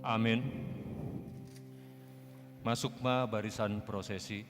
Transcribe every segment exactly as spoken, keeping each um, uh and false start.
Amin. Masuk ma barisan prosesi.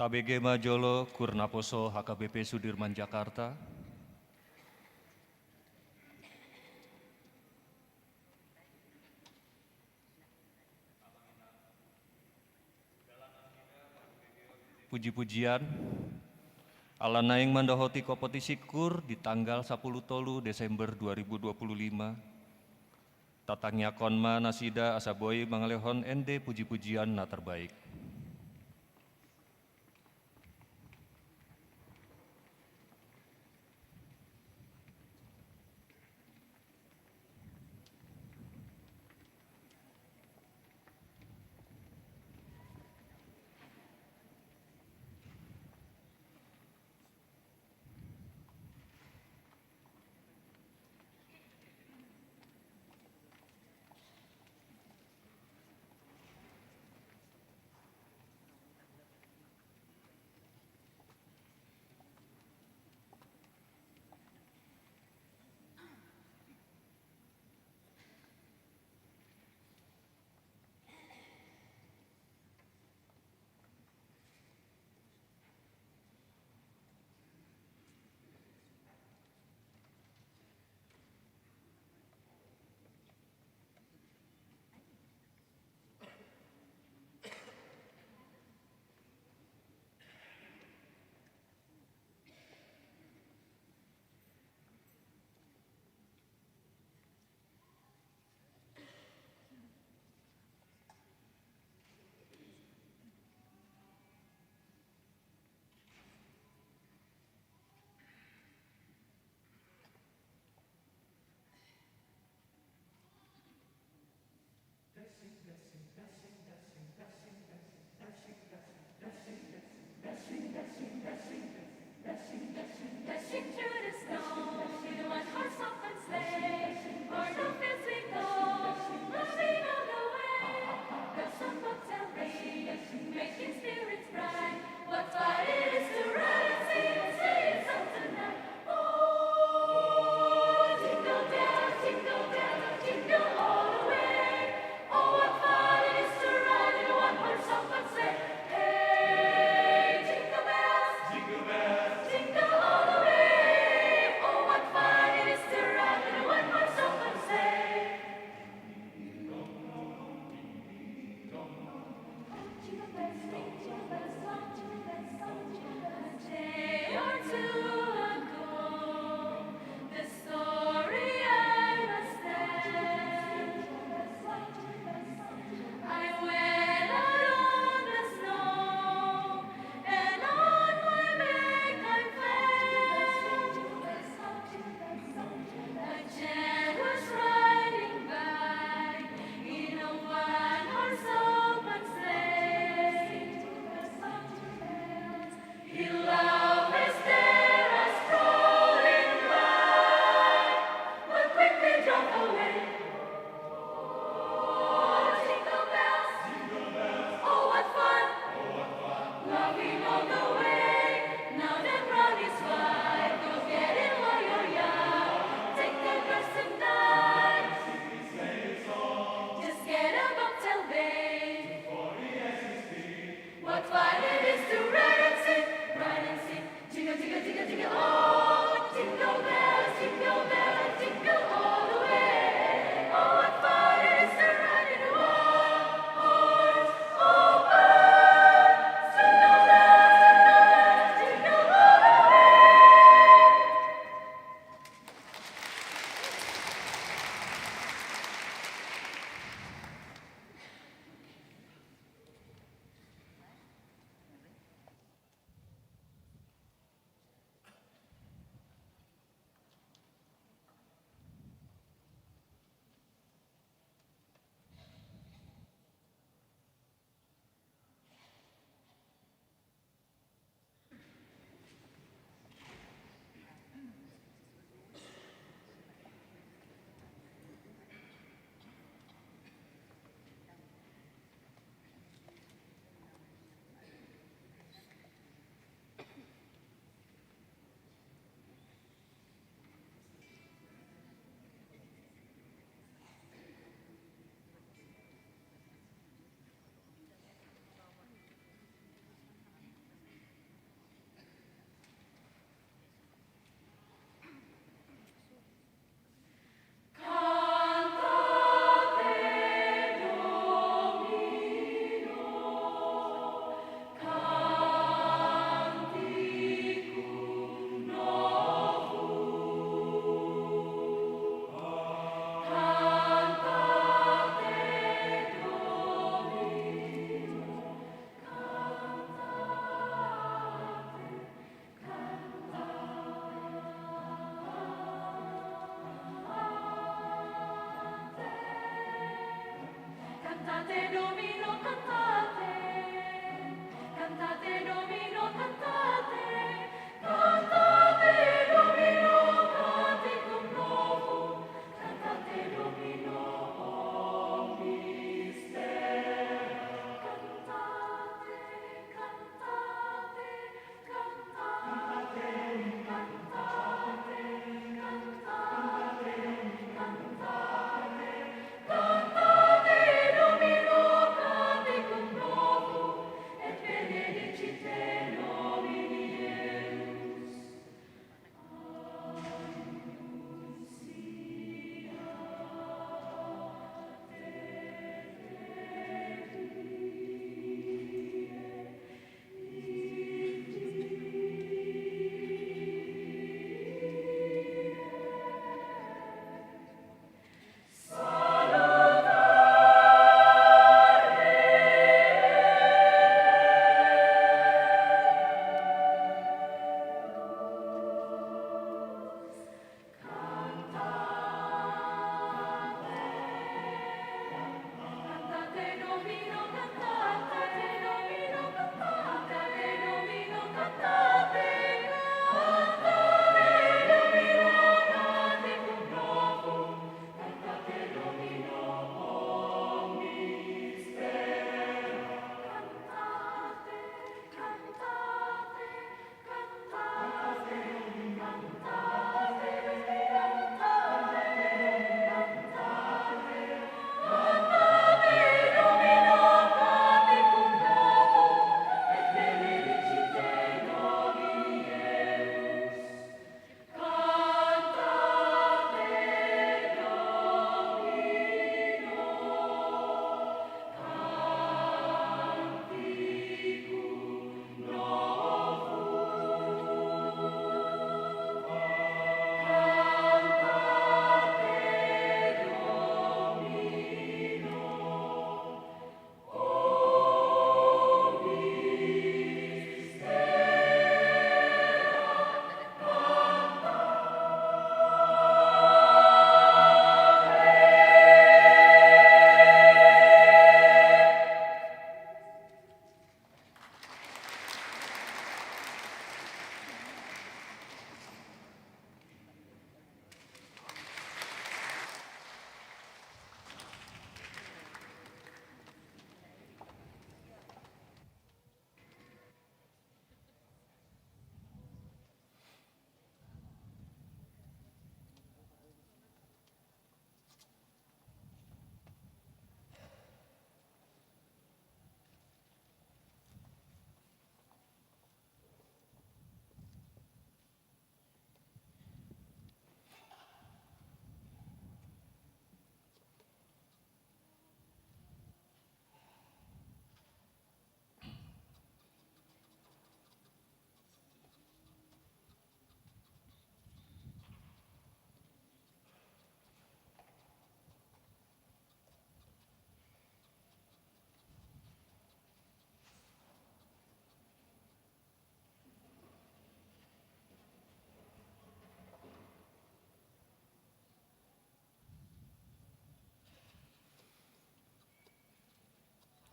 Tabege ma jolo Kur Naposo H K B P Sudirman Jakarta. Puji-pujian, ala naeng mandohoti kompetisi Kur di tanggal sapuluh tolu Desember dua ribu dua puluh lima. Tatangiangkon ma nasida asa boi mangalehon ende puji-pujian na terbaik.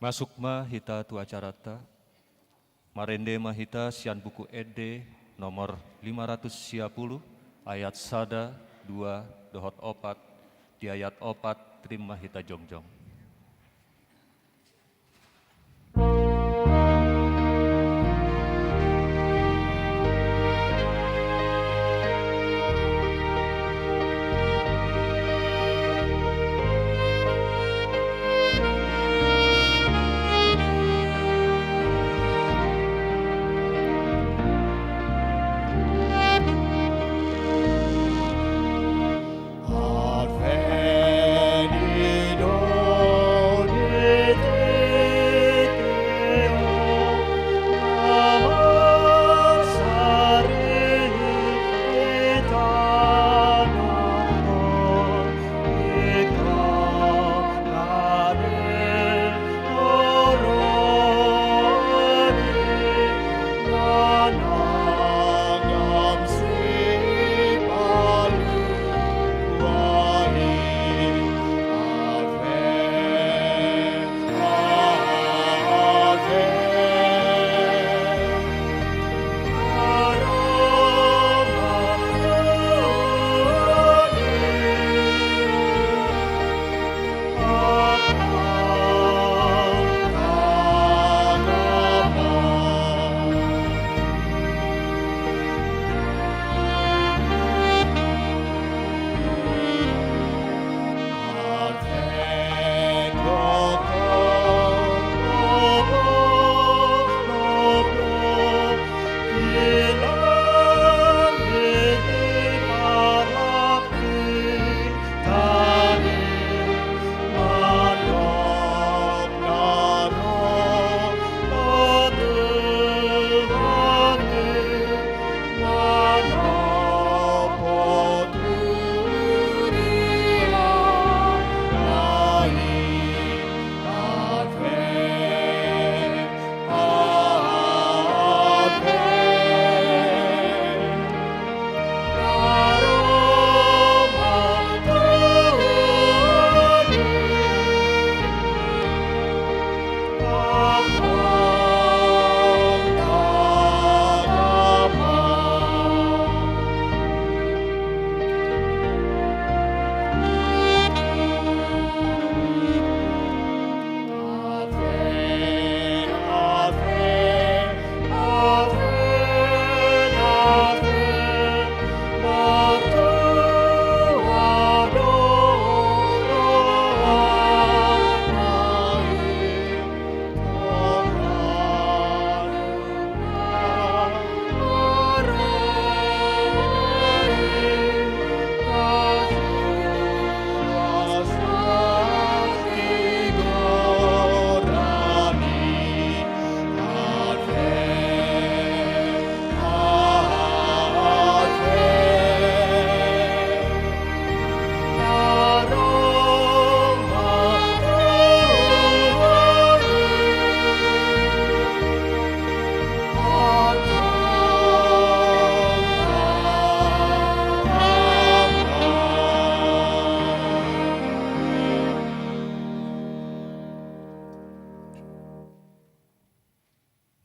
Masuk ma hita tu acaranta. Marende ma hita sian Buku Ende nomor lima ratus sia pulu, ayat sada, dua, dohot opat. Di ayat opat, rap ma hita jongjong.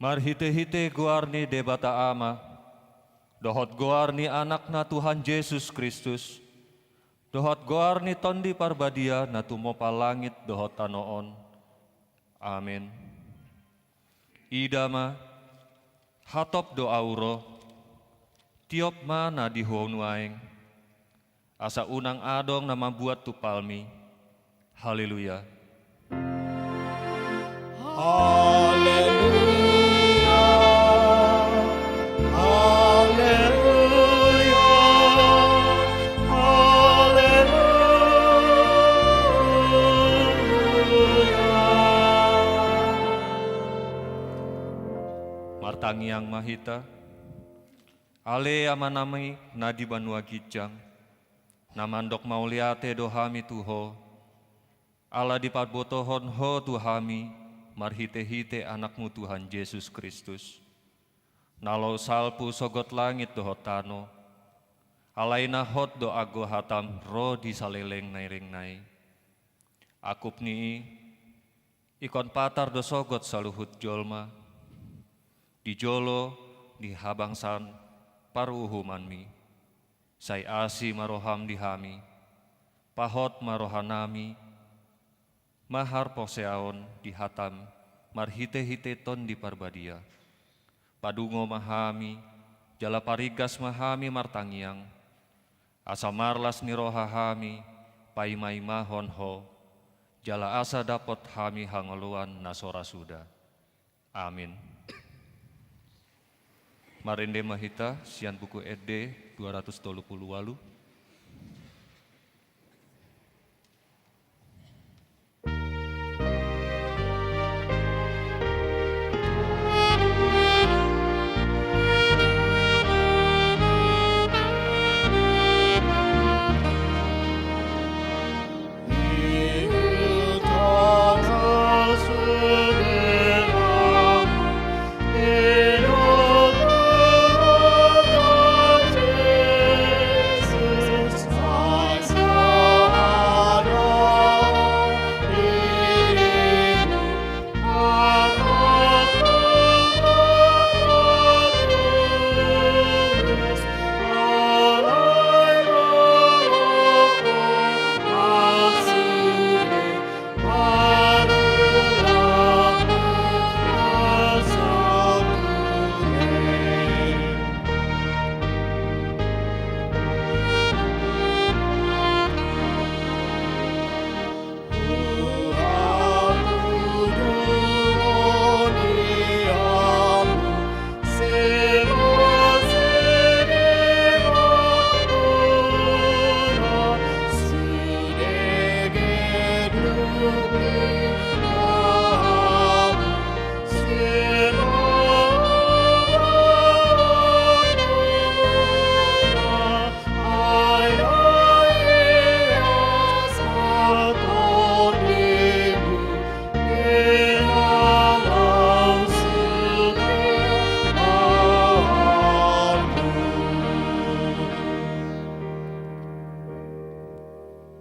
Marhitehite goar ni Debata Ama, dohot goar ni Anakna Tuhan Jesus Kristus, dohot goar ni Tondi Parbadia na tumompa langit dohot tano on. Amen. Ida ma, hatop do Ahu ro, tiop ma na di Ho nuaeng, asa unang adong na mambuat tumpalmi. Haleluya. Haleluya. Haleluya. Haleluya. Martangiang ma hita. Ale Amanami na di banua ginjang, na mandok mauliate do hami tu Ho, ala dipabotohon Ho tu hami marhitehite Anakmu Tuhan Jesus Kristus, na laho salpu sogot langit dohot tano, alai na hot do anggo hatam ro di saleleng ni lelengna i. Angkup ni i, Ingkon patar do sogot saluhut jolma di jolo ni habangsan paruhumanmi. Sai asi ma roham di hami, pahot ma rohanami, mamarposeaon di hatam marhitehite Tondi Parbadia. Padungo ma hami, jala parigas ma hami martangiang, asa marlas ni roha hami paimaimahon Ho, jala asa dapot hami hangoluan na so ra suda. Amin. Marende ma hita sian Buku Ende dua ratus tolu pulu ualu.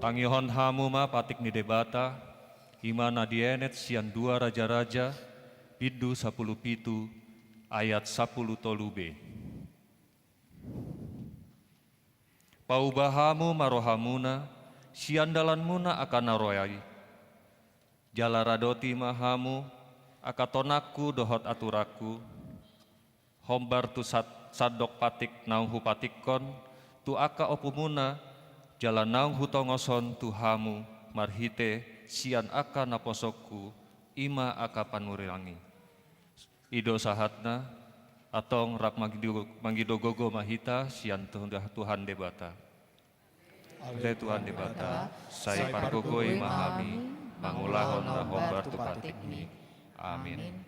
Tangihon hamu ma patik ni Debata, i ma na dienet sian dua Raja-raja, bindu sampulu pitu, ayat sampulu tolu b. Pauba hamu ma rohamuna sian dalanmuna angka na roa i. Jala radoti ma hamu angka tonangku dohot aturanku, hombar tu sat-, sandok patik naung hupatikkon tu angka ompumuna, jala naung hutongoshon tu hamu marhite sian angka naposongku, i ma angka panurirang i. I do sahatna. Antong rap mangido, mangido gogo ma hita sian Tuhan, Tuhan Debata. Ale Tuhan Debata, sai pargogoi ma hami mangulahon na hombar tu patikmi. Amin.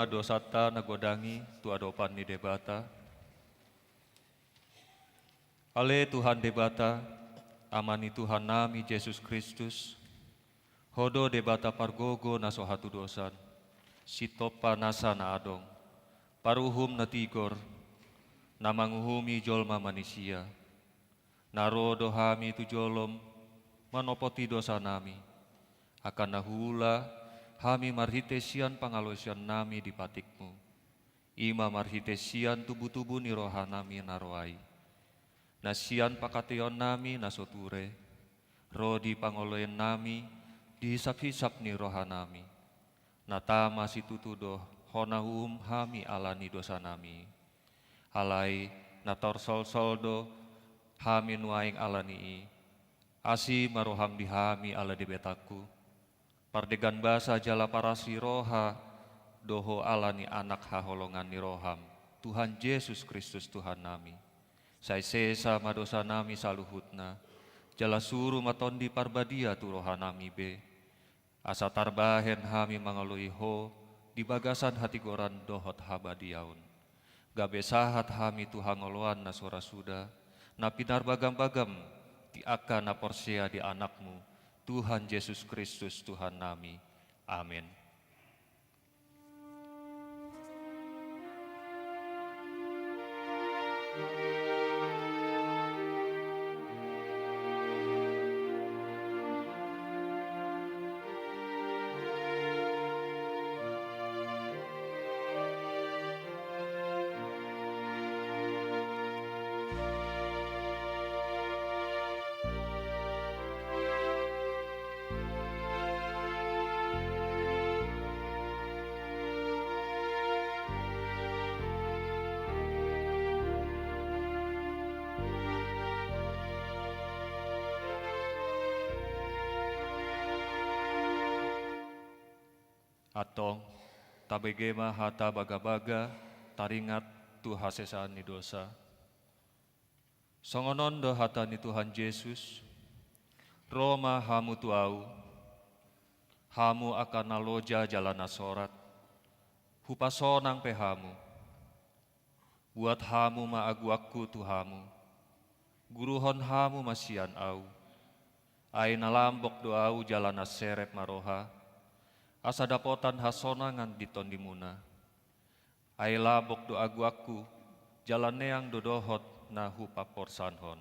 dosanta na godang i tu adopan ni Debata. Ale Tuhan Debata, Ama ni Tuhannami Jesus Kristus, Ho do Debata pargogo na so hatudosan, Sitompa nasa na adong, Paruhum na tigor, na manguhumi jolma manisia. Na ro do hami tu jolom manopoti dosanami, angka na huula hami marhite sian pangalaosionnami di patikmu, i ma marhite sian tubutubu ni rohanami na ro ai, na sian pangkataionnami na so ture, ro di pangoloionnami di hisaphisap ni rohanami. Na tama situtu do Ho na huuhum hami ala ni dosanami. Alai na tarsolsol do hami nuaeng ala ni i. Asi ma roham di hami ale Debatangku. Pardegan basa jala parasi roha do Ho ala ni Anak haholongan ni roham, Tuhan Jesus Kristus Tuhannami. Sai sesa ma dosanami saluhutna, jala suru ma Tondi Parbadia tu rohanami be, asa tarbahen hami mangoloi Ho di bagasan hatigoran dohot habadiaon. Gabe sahat hami tu hangoluan na so ra suda, na pinarbaganbagan di angka na porsea di Anakmu, Tuhan Jesus Kristus Tuhannami. Amen. Antong, tabege ma hata bagabaga taringot tu hasesaan ni dosa. Songon on do hata ni Tuhan Jesus: Ro ma hamu tu Ahu, hamu angka na loja jala na sorat, hupasonang pe hamu. Buat hamu ma aguangku tu hamu, guruhon hamu ma sian Ahu. Ai na lambok do Ahu jala na serep ma roha, asa dapotan hasonangan di tondimuna. Ai lambok do aguangku, jala neang do dohot na hupaporsanhon.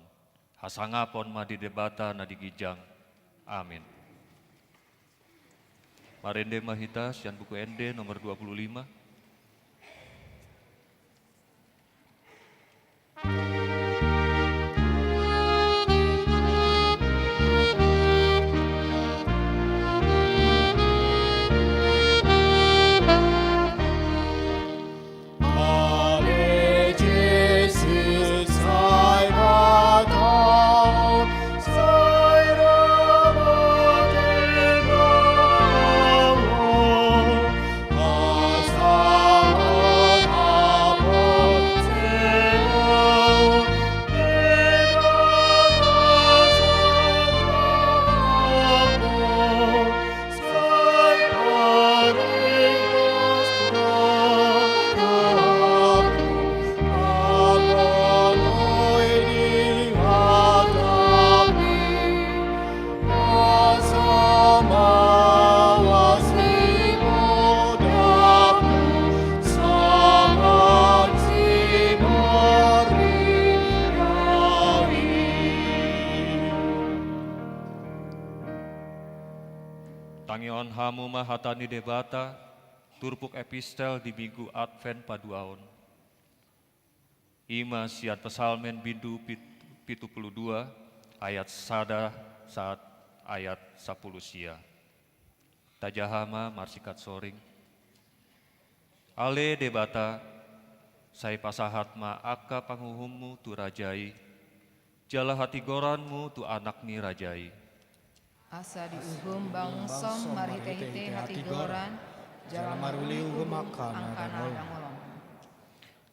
Hasangapon ma di Debata na di ginjang. Amin. Marende ma hita sian Buku Ende nomor dua puluh lima. Tangihon hamu ma hata ni Debata, turpuk epistel di Minggu Advent paduahon. I ma sian Psalmen bindu pit-, pitu pulu dua, ayat sada sahat ayat sampulu sia. Tajaha ma marsikat soring. Ale Debata, sai pasahat ma angka panguhummu tu raja i, jala hatigoranmu tu anak ni raja i. Asa diuhum bangso marhitehite hatigoran, jala maruli uhum angka na dangol on.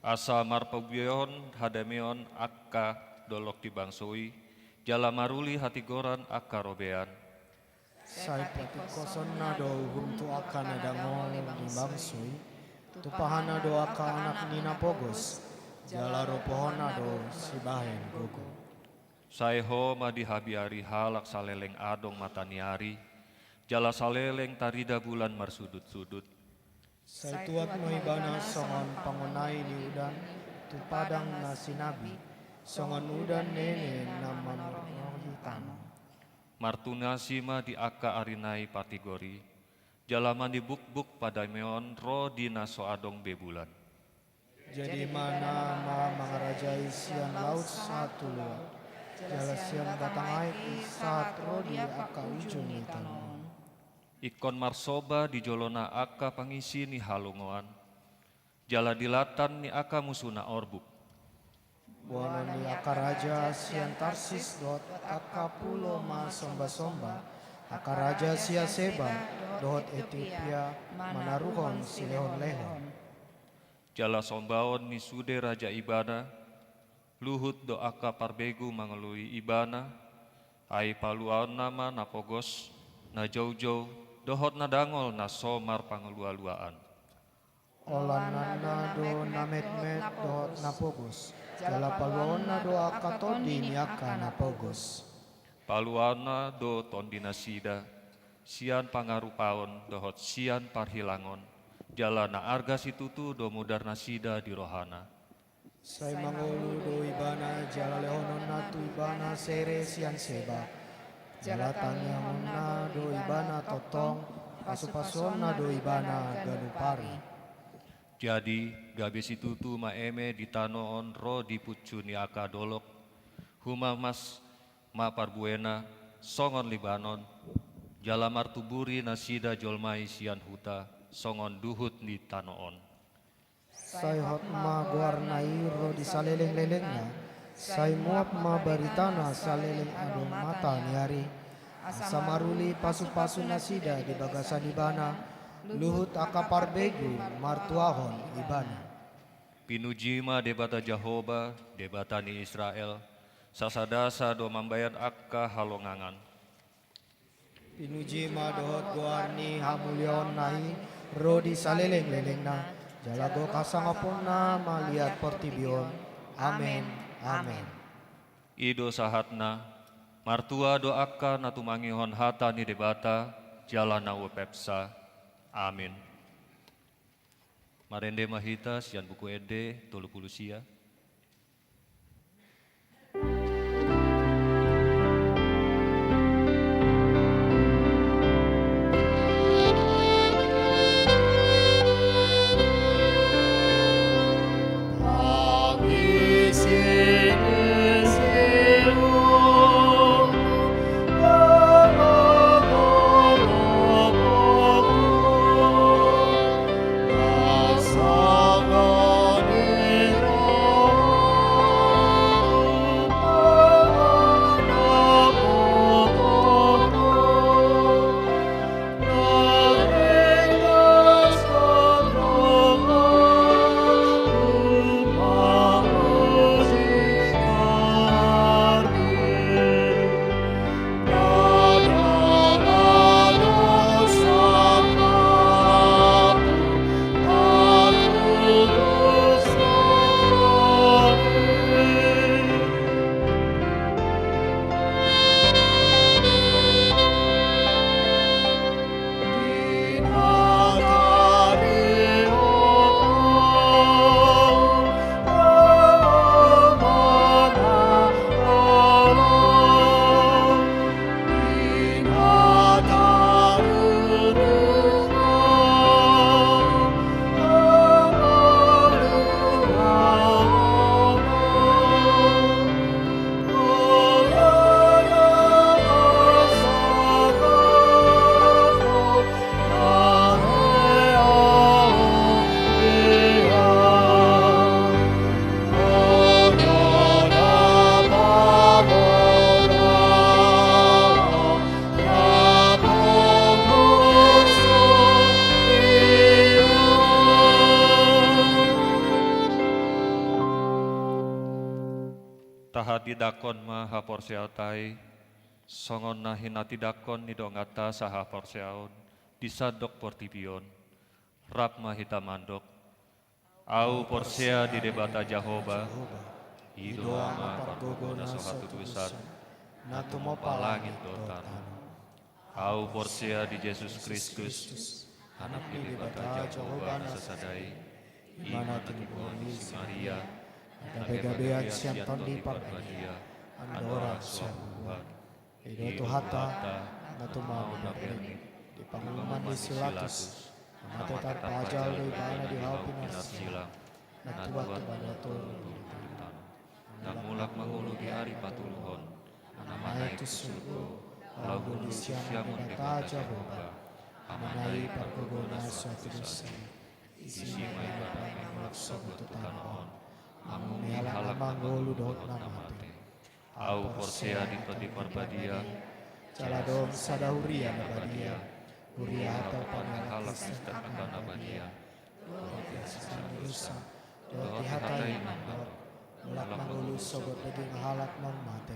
Asa marpabuehon hadameon angka dolok di bangso i, jala maruli hatigoran angka robean. Sai patingkoshonna do uhum tu angka na dangol di bangso i, Tumpahonna do angka anak ni na pogos, jala ropohonna do sibahen gogo. Sai ho ma dihabiari halak saleleng adong mata ni ari, jala saleleng tarida bulan marsudutsudut. Sai tuat ma ibana songon pangonai ni udan tu padang na sinabi, songon udan nene na manurnohi tano. Martuasi ma di angka ari nai partigor i, jala manibukbuk pardameion ro di na so adong be bulan. Jadi ma na ma mangarajai sian laut sahat tu luat, jala sian batang aek i sahat ro di angka ujung ni tano on. Ingkon marsomba di jolona angka pangisi ni halongoan, jala di latan ni angka musuna orbuk. Boanon ni angka raja sian Tarsis dohot angka pulo ma sombasomba, angka raja sian Seba dohot Etiopia manaruhon silehonlehon. Jala sombaon ni sude raja ibana, luhut do angka parbegu mangalului ibana, ai paluaonna ma na pogos, na joujou, dohot na dangol na so marpangalualuaan. Olananna do na metmet dohot na pogos, jala paluaonna do angka tondi ni angka na pogos. Paluaonna do tondinasida, sian pangarupaon dohot sian parhilangon, jala na arga situtu do mudarnasida di rohana. Sai mangolu do ibana jala lehononna tu ibana sere sian Seba, jala tangiangonna do ibana tongtong, pasupasuonna do ibana ganup ari. Jadi, gabe situtu ma eme di tano on ro di puncu ni angka dolok, humamas ma parbuena, songon Libanon, jala martuburi nasida jolma i sian huta, songon duhut ni tano on. Sai hot ma goarna i ro di salelenglelengna, sai muap ma baritana saleleng adong mata ni ari. Asa maruli pasupasu nasida di bagasan ibana, luhut angka parbegu martuahon ibana. Pinuji ma Debata Jahowa, Debata ni Israel, sasadasa do mambahen angka halongangan. Pinuji ma dohot goar ni hamuliaonna i ro di salelenglelengna, jala gok hasangaponna ma liat portibi on. Amen, amen. I do sahatna, martua do angka na tumangihon hata ni Debata, jala na umpeopsa. Amen. Marende ma hita sian Buku Ende tolu pulu sia. Tahatindangkon ma haporseaonta i, songon na hinatindangkon ni donganta sahaporseaon di sandok portibi on. Rap ma hita mandok. Ahu porsea di Debata Jahowa, i do Ama pargogo na so hatutusan, na tumompa langit dohot tano. Ahu porsea di Jesus Kristus, Anak ni Debata Jahowa na sasada i, i ma na tinubuhon ni si Maria, na gabegabean sian Tondi Parbadia, andorang so habubuhan. I do Tuhanta, na tumau di Bere, di panguhuman ni si Pilatus, na mate tarpajal do ibana di hau pinarsilang, na tuat tu banua toru di tano, na mulak mangolu di ari patoluhon, na manaek tu surgo, laho hundul tu siamun Debata Jahowa, Amana i pargogo na so hatutusan. Disi ma ibana mulak sogot tu tano on, manguhumi halak na mangolu dohot na mate. Ahu porsea di Tondi Parbadia, jala adong sada huria na badia, huria hatopan ni halak Kristen angka na badia, dohot iasasana dosa, dohot di hata i na mandok, mulak mangolu sogot daging halak naung mate,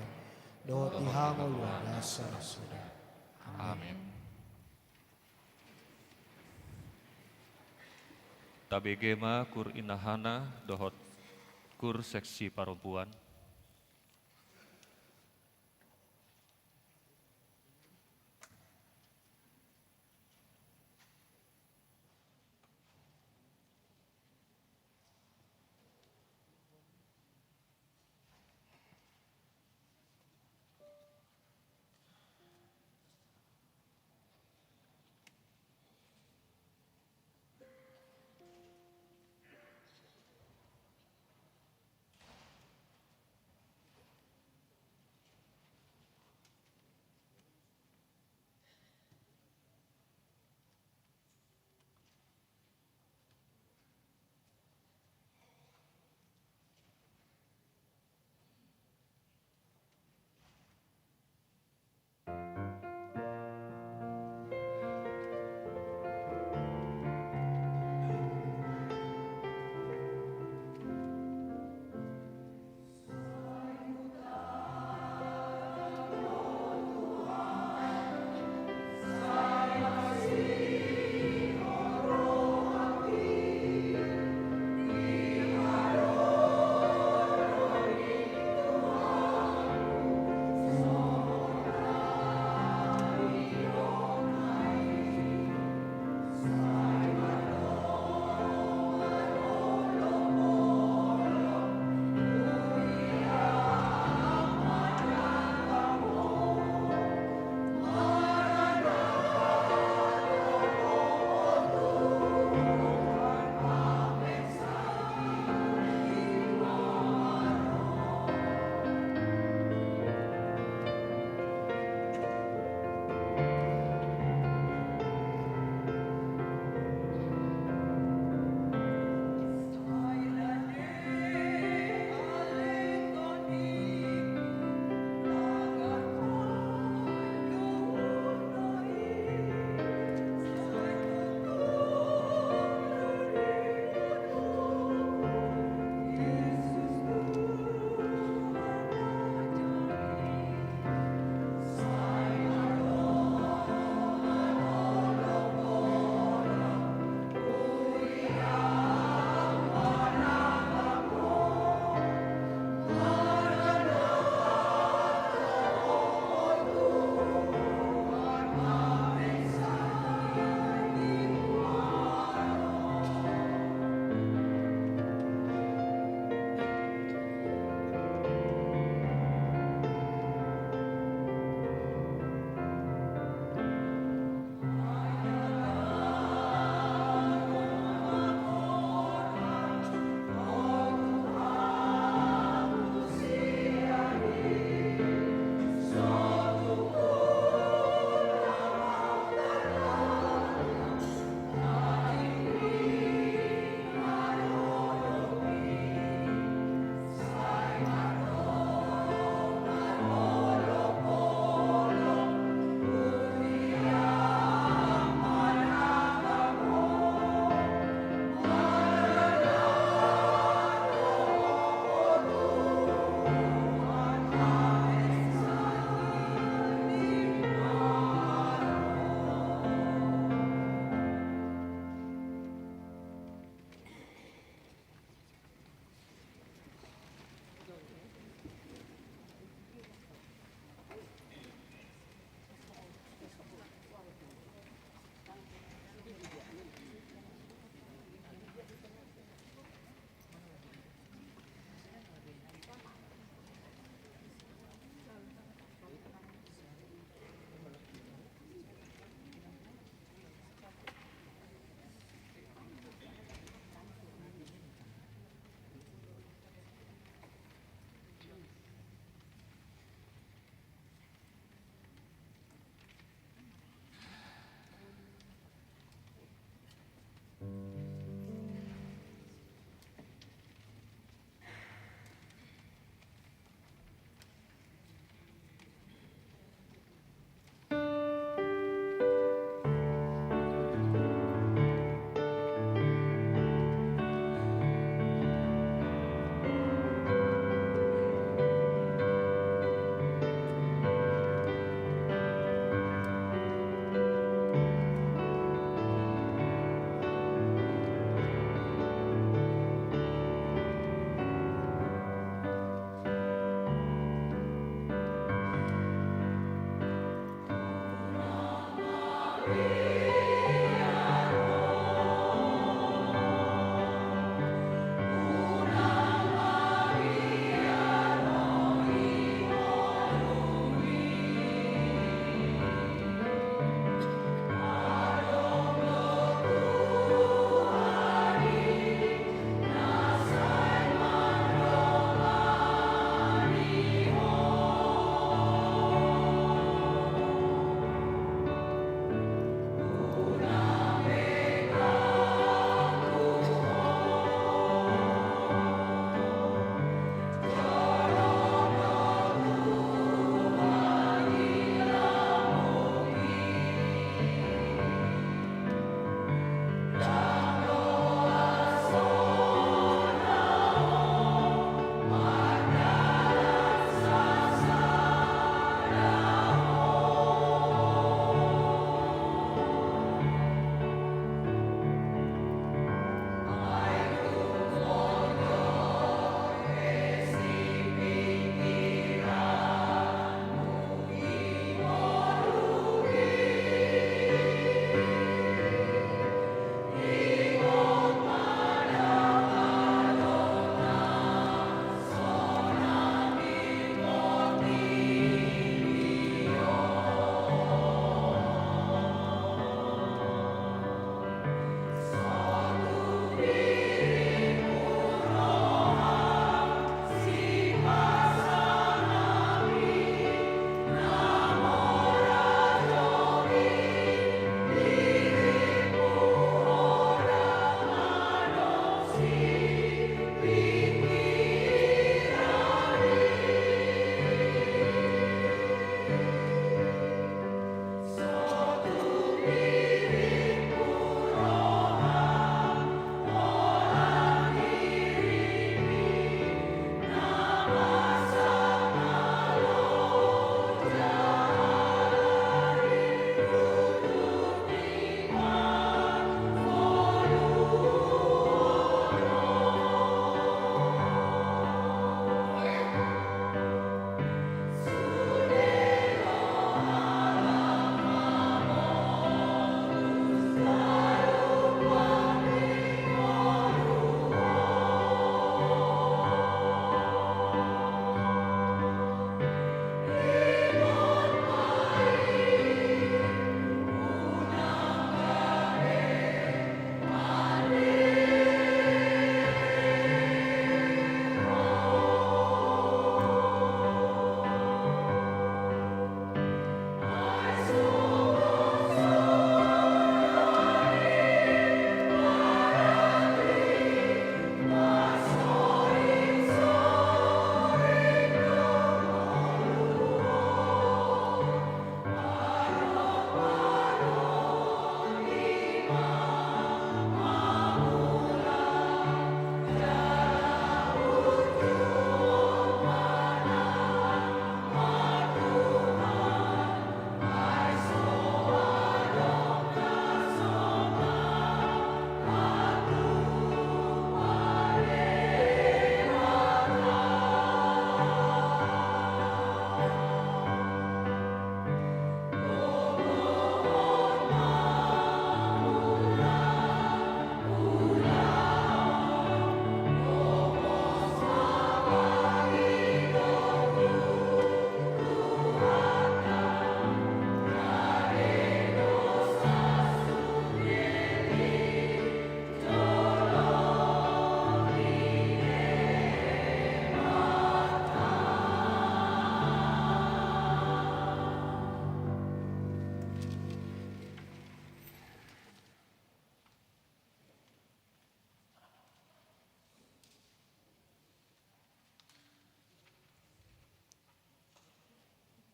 dohot di hangoluan na so ra suda. Amin. Tabege ma kur Inahana dohot kur seksi parompuan.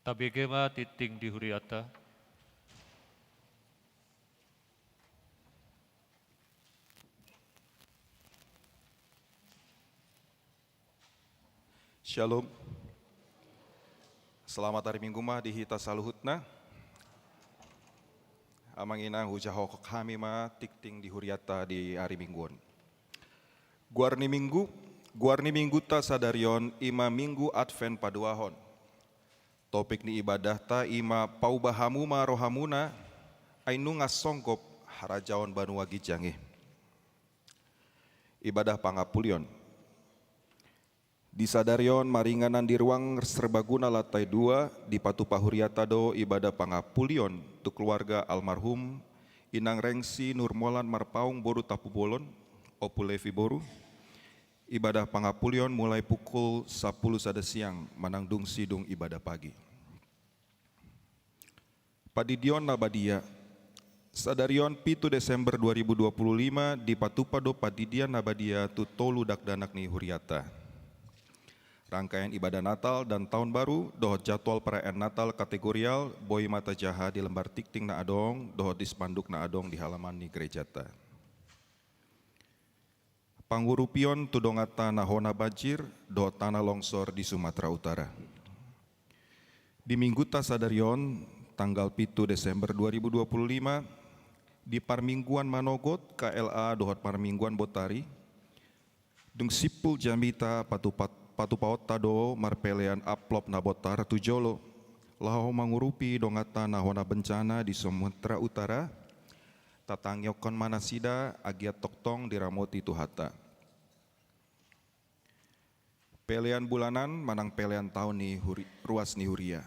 Tabege ma tingting di huriata. Shalom. Selamat hari Minggu ma di hita saluhutna. Amang inang, hujahokhon hami ma tingting di huriata di ari Minggu on. Goar ni Minggu, goar ni Mingguta sadari on i ma Minggu Advent paduahon. Topik ni ibadahta i ma pauba hamu ma rohamuna, ai nunga songgop harajaon banua ginjang i. Ibadah pangampulion. Di sadari on maringanan di ruang serbaguna lantai dua, dipatupa huriata do ibadah pangampulion tu keluarga almarhum Inang Rengsi Nurmolan Marpaung boru Tampubolon, Ompu Levi boru. Ibadah pangampulion mulai pukul sapuluh sada siang manang dung sidung ibadah pagi. Pandidion na badia. Sadari on pitu Desember dua ribu dua puluh lima dipatupa do pandidion na badia tu tolu dakdanak ni huriata. Rangkaian ibadah Natal dan Tahun Baru dohot jadwal perayaan Natal kategorial boi ma tajaha di lembar tingting na adong dohot di spanduk na adong di halaman ni gerejata. Pangurupion tu donganta na hona banjir dohot tanah longsor di Sumatera Utara. Di Mingguta sadari on, tanggal pitu Desember dua ribu dua puluh lima, di parmingguan manogot K L A dohot parmingguan botari, dung simpul jamita patupa-, patupaonta do marpelean amplop na botar tu jolo, laho mangurupi donganta na hona bencana di Sumatera Utara, tatangihon ma nasida anggiat tongtong diramoti Tuhanta. Pelean bulanan manang pelean taon ni huri-, ruas ni huria.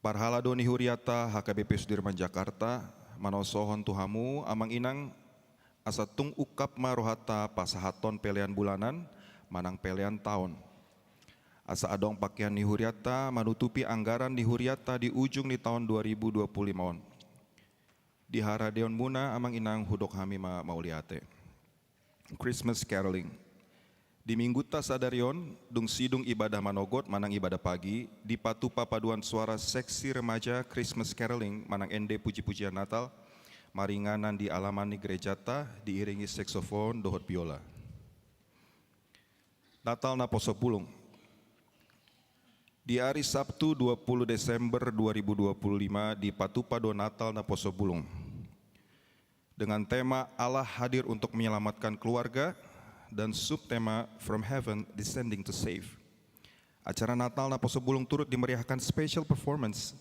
Parhalado ni huriata H K B P Sudirman Jakarta manosohon tu hamu amang inang, asa tung ungkap ma rohanta pasahathon pelean bulanan manang pelean taon. Asa adong pakean ni huriata manutupi anggaran ni huriata di ujung ni taon dua ribu dua puluh lima on. Di haradeonmuna amang inang hudok hami ma mauliate. Christmas caroling. Di Mingguta sadari on, dung sidung ibadah manogot manang ibadah pagi, dipatupa paduan suara seksi remaja Christmas caroling manang ende puji-pujian Natal, maringanan di alaman ni gerejata diiringi saksofon dohot biola. Natal naposobulung. Di ari Sabtu dua puluh Desember dua ribu dua puluh lima dipatupa do Natal naposobulung. Dengan tema Allah Hadir untuk Menyelamatkan Keluarga dan subtema From Heaven Descending to Save. Acara Natal naposobulung turut dimeriahkan special performance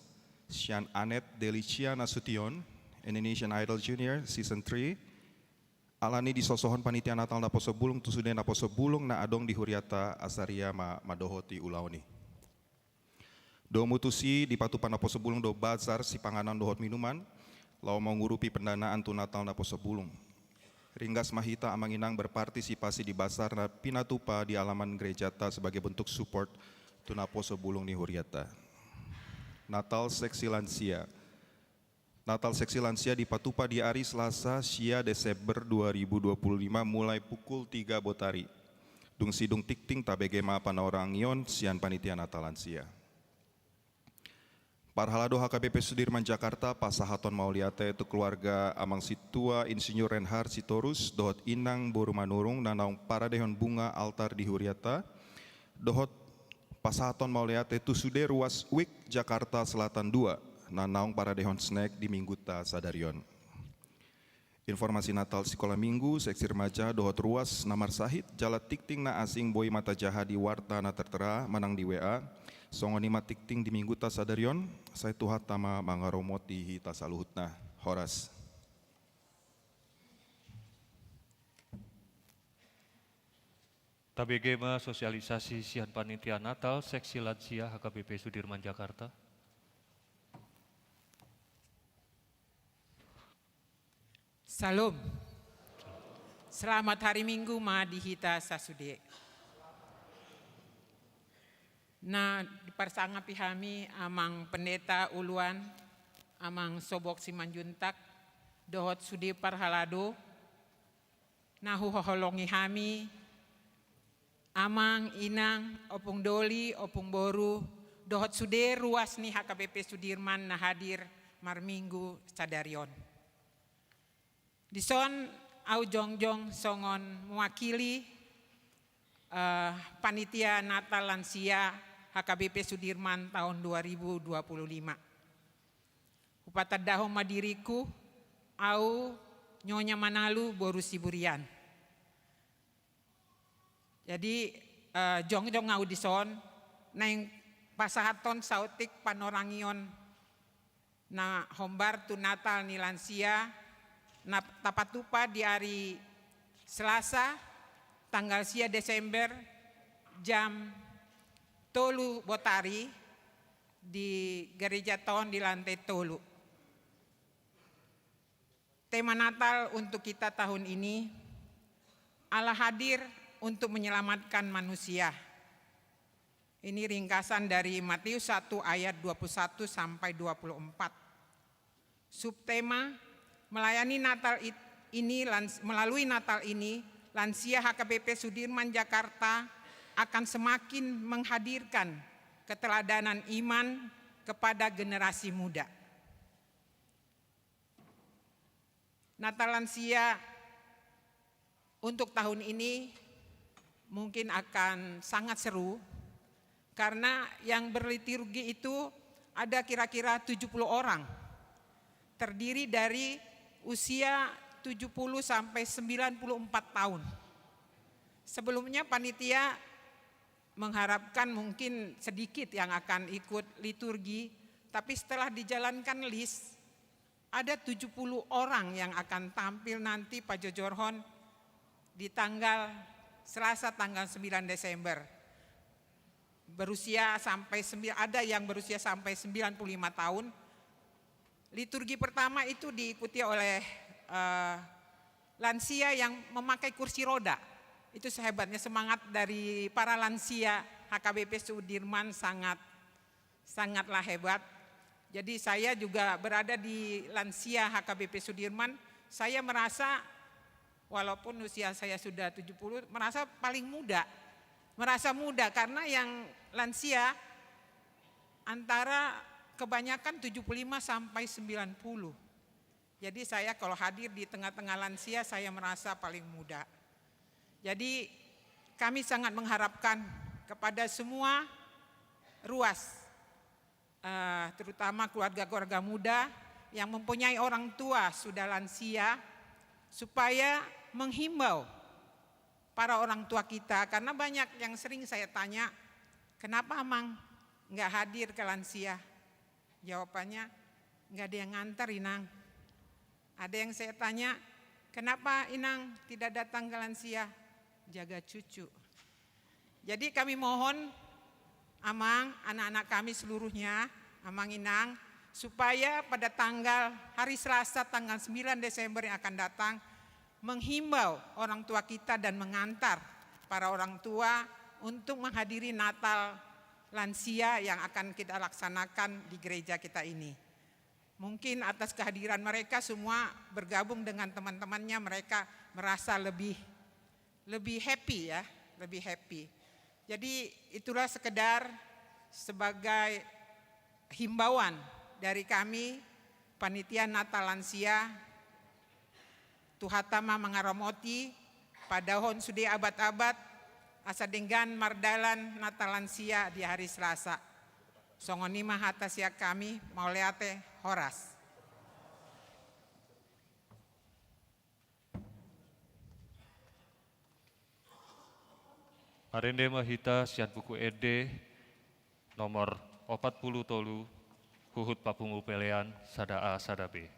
sian Anet Delicia Nasution, Indonesian Idol Junior Season three, alani disosohon panitia Natal naposobulung tu sude naposobulung na adong di huriata asa ria ma mandohoti ulaon i. Domu tusi dipatupa naposobulung do bazar sipanganon dohot minuman, laho mangurupi pendanaan tu Natal naposobulung. Ringgas ma hita amang inang berpartisipasi di bazar na pinatupa di alaman gerejata sebagai bentuk support tu naposobulung ni huriata. Natal seksi lansia. Natal seksi lansia dipatupa di ari Selasa sia Desember dua ribu dua puluh lima mulai pukul tiga botari. Dung sidung tingting tabege ma panorangion sian panitia Natal lansia. Parhalado H K B P Sudirman Jakarta pasahathon mauliate tu keluarga Amang Sintua Insinyur Reinhard Sitorus dohot Inang boru Manurung na naung paradehon bunga altar di huriata, dohot pasahathon mauliate tu sude ruas Wik Jakarta Selatan dua na naung paradehon snack di Mingguta sadari on. Informasi Natal Sikola Minggu, seksi remaja dohot ruas na marsahit jala tingting na asing boi ma tajaha di warta na tertera manang di W A. Songon i ma tingting di Mingguta sadari on, sai Tuhanta ma mangaromoti hita saluhutna. Horas. Tabege ma sosialisasi sian panitia Natal seksi lansia H K B P Sudirman Jakarta. Shalom. Selamat hari Minggu ma di hita sasude. Na diparsangapi hami Amang Pendeta Uluan, Amang Sobok Simanjuntak, dohot sude parhalado, na huhaholongi hami, Amang, Inang, Ompung Doli, Ompung Boru, dohot sude ruas ni H K B P Sudirman na hadir marminggu sadari on. Dison au jongjong songon mewakili, eh, panitia Natal Lansia H K B P Sudirman tahun dua ribu dua puluh lima. Hupatandahon ma diriku, au Nyonya Manalu boru Siburian. Jadi, eh, jongjong au dison, naeng pasahathon saotik panorangion na hombar tu Natal ni lansia, na tapatupa di ari Selasa, tanggal sia Desember, jam tolu botari, di gereja ton di lantai tolu. Tema Natal untuk kita tahun ini, Allah hadir untuk menyelamatkan manusia. Ini ringkasan dari Matius satu ayat dua puluh satu sampai dua puluh empat. Subtema, melayani Natal it-, ini lans-, melalui Natal ini, lansia H K B P Sudirman Jakarta akan semakin menghadirkan keteladanan iman kepada generasi muda. Natal lansia untuk tahun ini mungkin akan sangat seru, karena yang berliturgi itu ada kira-kira tujuh puluh orang, terdiri dari usia tujuh puluh sampai sembilan puluh empat tahun. Sebelumnya panitia mengharapkan mungkin sedikit yang akan ikut liturgi, tapi setelah dijalankan list, ada tujuh puluh orang yang akan tampil nanti pajojorhon di tanggal Selasa tanggal sembilan Desember. Berusia sampai sembi-, ada yang berusia sampai sembilan puluh lima tahun. Liturgi pertama itu diikuti oleh, eh, lansia yang memakai kursi roda. Itu sehebatnya semangat dari para lansia H K B P Sudirman sangat, sangatlah hebat. Jadi saya juga berada di lansia H K B P Sudirman, saya merasa walaupun usia saya sudah tujuh puluh, merasa paling muda. Merasa muda karena yang lansia antara kebanyakan tujuh puluh lima sampai sembilan puluh. Jadi saya kalau hadir di tengah-tengah lansia, saya merasa paling muda. Jadi kami sangat mengharapkan kepada semua ruas, eh, terutama keluarga-keluarga muda yang mempunyai orang tua sudah lansia, supaya menghimbau para orang tua kita, karena banyak yang sering saya tanya, "Kenapa Amang nggak hadir ke lansia?" Jawabannya, "Nggak ada yang ngantar, Inang." Ada yang saya tanya, "Kenapa Inang tidak datang ke lansia?" "Jaga cucu." Jadi kami mohon, Amang, anak-anak kami seluruhnya, Amang Inang, supaya pada tanggal hari Selasa tanggal sembilan Desember yang akan datang, menghimbau orang tua kita dan mengantar para orang tua untuk menghadiri Natal lansia yang akan kita laksanakan di gereja kita ini. Mungkin atas kehadiran mereka semua bergabung dengan teman-temannya, mereka merasa lebih, lebih happy ya, lebih happy. Jadi itulah sekedar sebagai himbauan dari kami, Panitia Natal Lansia, Tuhanta ma mangaramoti, padahon sude abad-abad, asa denggan mardalan Natal Lansia di hari Selasa. Songon i ma hata sian hami, mauliate, horas. Marende ma hita sian Buku Ende nomor opat pulu tolu, huhut papungu pelean sada A sada B.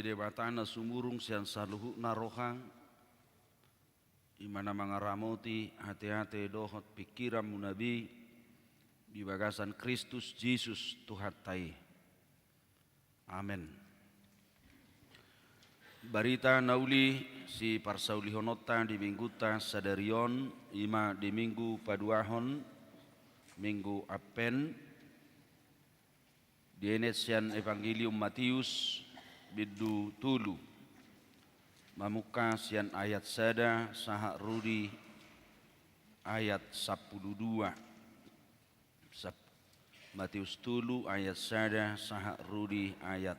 Debata na sumurung sian saluhutna roha, i ma na mangaramoti ateate dohot pingkiranmuna be di bagasan Kristus Jesus Tuhanta i. Amen. Barita na uli siparsaulihononta di minggunta sadari on, i ma di minggu paduahon, Minggu Advent, dienet sian Evangelium Matius, bindu tolu, mamungka sian ayat sada sahat ro di ayat sampulu dua. Sap-, Matius tolu ayat sada sahat ro di ayat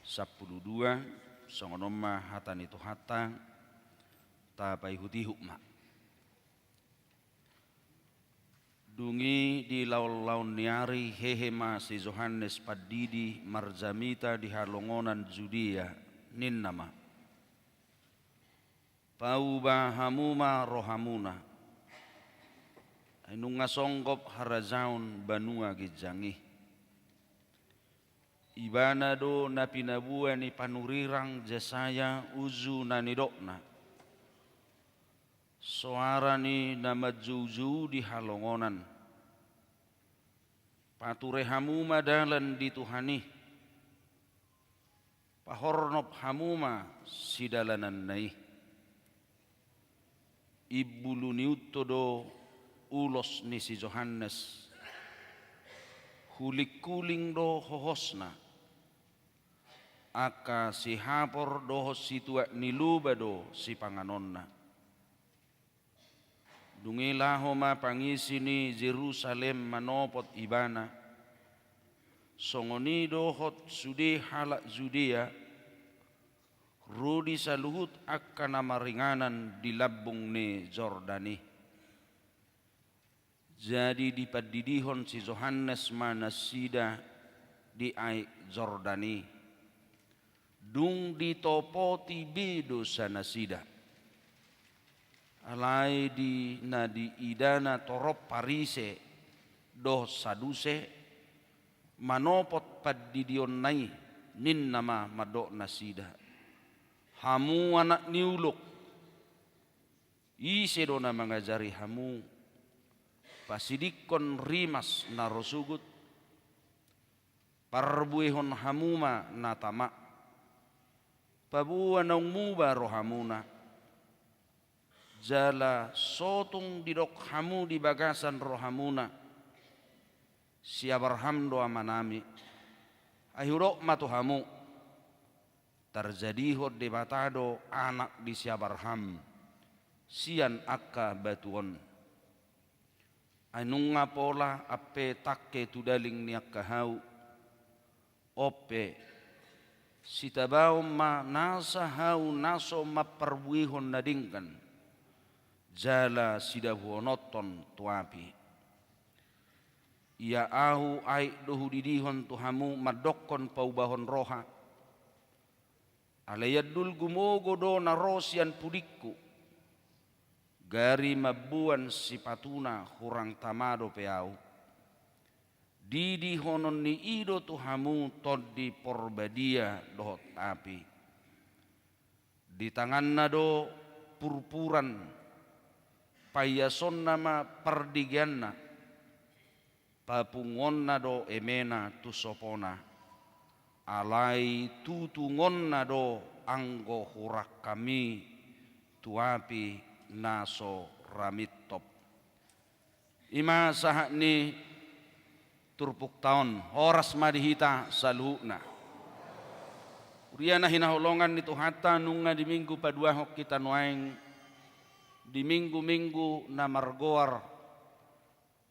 sampulu dua. Songon on ma hata ni Tuhanta, tapaihutihut ma. Dung i di laonlaon ni ari hehe ma si Johannes Pandidi marjamita di halongonan Judea, ninna ma: Pauba hamu ma rohamuna, ai nunga songgop harajaon banua ginjang i. Ibana do na pinaboa ni panurirang Jesaya uju na nidokna: Soara ni na manjoujou di halongonan: Pature hamu ma dalan di Tuhan i, pahornop hamu ma sidalananna i. Imbulu ni unto do ulos ni si Johannes, hulinghuling do hohosna, angka sihapor dohot situak ni loba do sipanganonna. Dung i laho ma pangisi ni Jerusalem manopot ibana, songon i dohot sude halak Judea, ro di saluhut angka na maringanan di lambung ni Jordan i. Jadi dipandidihon si Johannes ma nasida di aek Jordan i, dung ditopoti be dosanasida. Alai di na diidana torop Parise dohot Saduse manopot pandidionna i, ninna ma mandok nasida: Hamu anak ni ulok, ise do na mangajari hamu pasidingkon rimas na ro sugut? Parbuehon hamu ma na tama, paboa naung muba rohamuna, jala so tung didok hamu di bagasan rohamuna: Si Abraham do amanami. Ai hudok ma tu hamu: Tarjadihon Debata do anak di si Abraham sian angka batu on. Ai nunga pola ampe tangke tu daling ni angka hau. On pe, sitabaon ma nasa hau na so mamparbuehon na denggan, jala sidabuhononhon tu api. Ia ahu aek do hudidihon tu hamu mandokkon paubahon roha. Alai andul gumogo do na ro sian pudingku, gari mamboan sipatuna hurang tama dope ahu. Didihonon ni i do tu hamu Tondi Porbadia dohot api. Di tanganna do purpuran, paiasonna ma pardigeanna, papunguonna do emena tu sopona, alai tutungonna do anggo hurangkami tu api na so ramintop. I ma sahat ni turpukta on. Horas ma di hita saluhutna. Huria na hinaholongan ni Tuhanta, nunga di minggu paduahon hita nuaeng, di minggu-minggu na margoar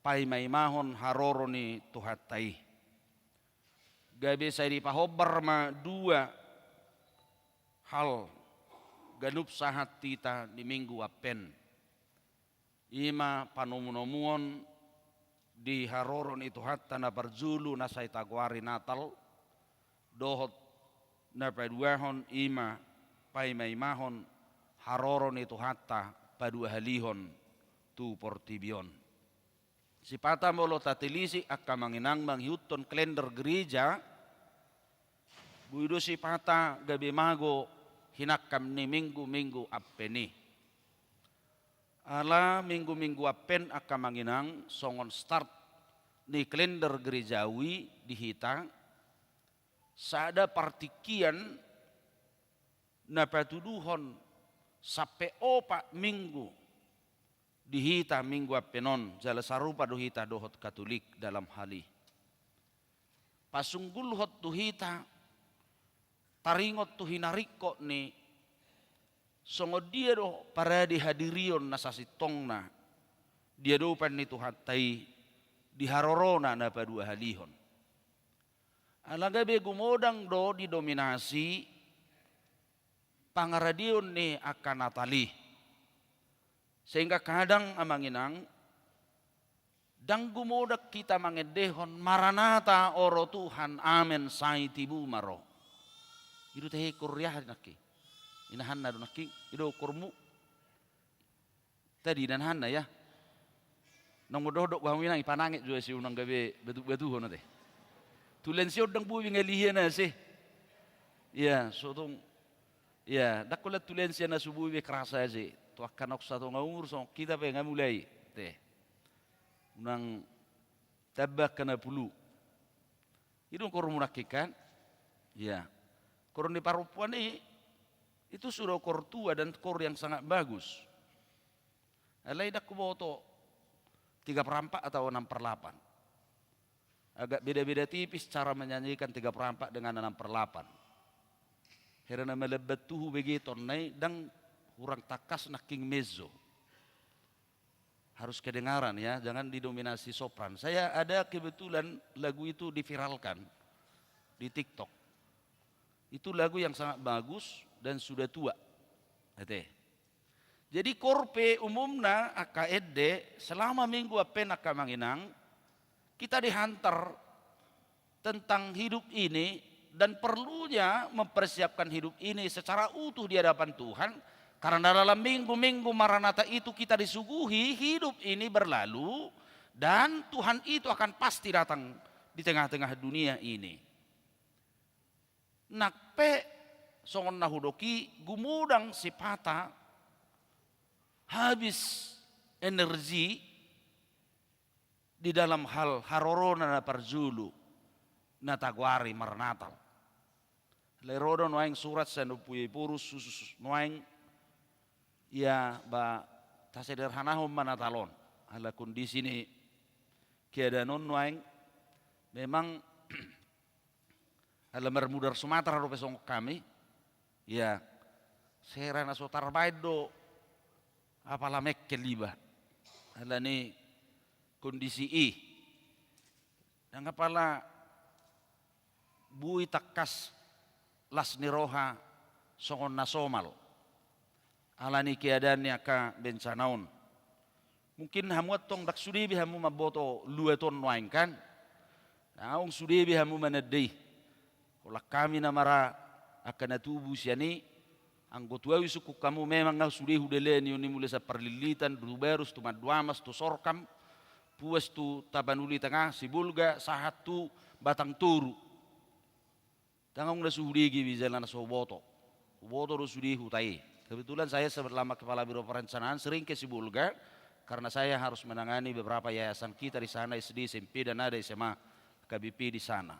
paimaimahon haroro ni Tuhanta i. Gabe sai dipahombar ma dua hal ganup sahat hita di minggu Advent. I ma panomunomuon di haroro ni Tuhanta na parjolo na sai tagoari Natal, dohot na paduahon i ma paimaimahon haroro ni Tuhanta paduahalihon tu portibi on. Sipata molo tatilisik angka amang inang mangihuthon kalender gereja, Boi do sipata gabe mago hinangkam ni minggu-minggu Advent i. Ala minggu-minggu Advent angka amang inang songon start ni kalender gerejawi di hita, sada partingkian na patuduhon sampe opat minggu di hita minggu Advent on, jala sarupa do hita dohot Katolik dalam hal i. Pasunggulhon tu hita, taringot tu hinaringkot ni songon dia do parade hadirion na sasintongna di adopan ni Tuhanta i di harorona na paduahalihon. Ala gabe gumodang do didominasi pangaradeon ni angka Natal i. Sehingga kadang amang inang, ndang gumodang hita mangendehon, "Maranatha, o ro Tuhan, amen, sai tibu ma ro." I do tahe ukur ni aha nangkin? Inahanna do nangkin, i do ukurmu. Tadi inahanna ya. Naung dohot do hamu inang, ipananget jo ase, unang gabe batu-batuhon ate. Tulen si on ndang boi be ngalihi na ase. Ia, so tung. Ia, ndang holan tulen si na so boi be kerasa ase. Tu angka na satonga umur songon hita pe nga mulai. Te. Unang tamba angka na pulu. I do ukurmu nangkin kan? Ia. Ukur ni parompuan i, itu sudah ukur tua dan ukur yang sangat bagus. Alai ndang huboto tiga per empat atau enam per delapan. Agak beda-beda tipis cara menyanyikan tiga per empat dengan enam per delapan. Hera na malemban tuhu begeton nai, ndang hurang tangkas nangkin mezzo. Harus kedengaran ya, jangan didominasi sopran. Saya ada kebetulan lagu itu diviralkan di TikTok. Itu lagu yang sangat bagus dan sudah tua. Ate. Jadi ukur pe umumna angka ende, selama minggu Advent angka amang inang, kita dihantar tentang hidup ini dan perlunya mempersiapkan hidup ini secara utuh di hadapan Tuhan, karena dalam minggu-minggu Maranatha itu kita disuguhi hidup ini berlalu dan Tuhan itu akan pasti datang di tengah-tengah dunia ini. Nang pe songon na hudok i, gumodang sipata habis energi di dalam hal harorona na parjolo na tagoari marnatal. Alai ro do nuaeng surat sian Ompu Iephorus hushus nuaeng ia ba tasederhanahon ma Natal on. Ala kondisi ni keadaan on nuaeng memang ala marmudar Sumatera dope songon hami. Ia, sera na so tarbaen do apala mekkel iba ala ni kondisi i. Ndang apala boi tangkas las ni roha songon na somal ala ni keadaan ni angka bencana on. Mungkin hamu antong ndang sude be hamu mamboto luat on nuaeng kan? Naung sude be hamu mananda i. Holan hami na mara angka na tubu sian i, anggo tu au isungkun hamu memang au sude hudalani on i mulai sian Parlilitan, Tubarus, tu Manduamas, tu Sorkam, puas tu Tapanuli Tengah, Sibolga, sahat tu Batang Toru. Ndang adong na so hudege be jala na so huboto. Huboto do sude huta i. Kebetulan saya selama kepala biro perencanaan sering ke Sibolga karena saya harus menangani beberapa yayasan kita di sana, S D, S M P, dan ada S M A K B P di sana.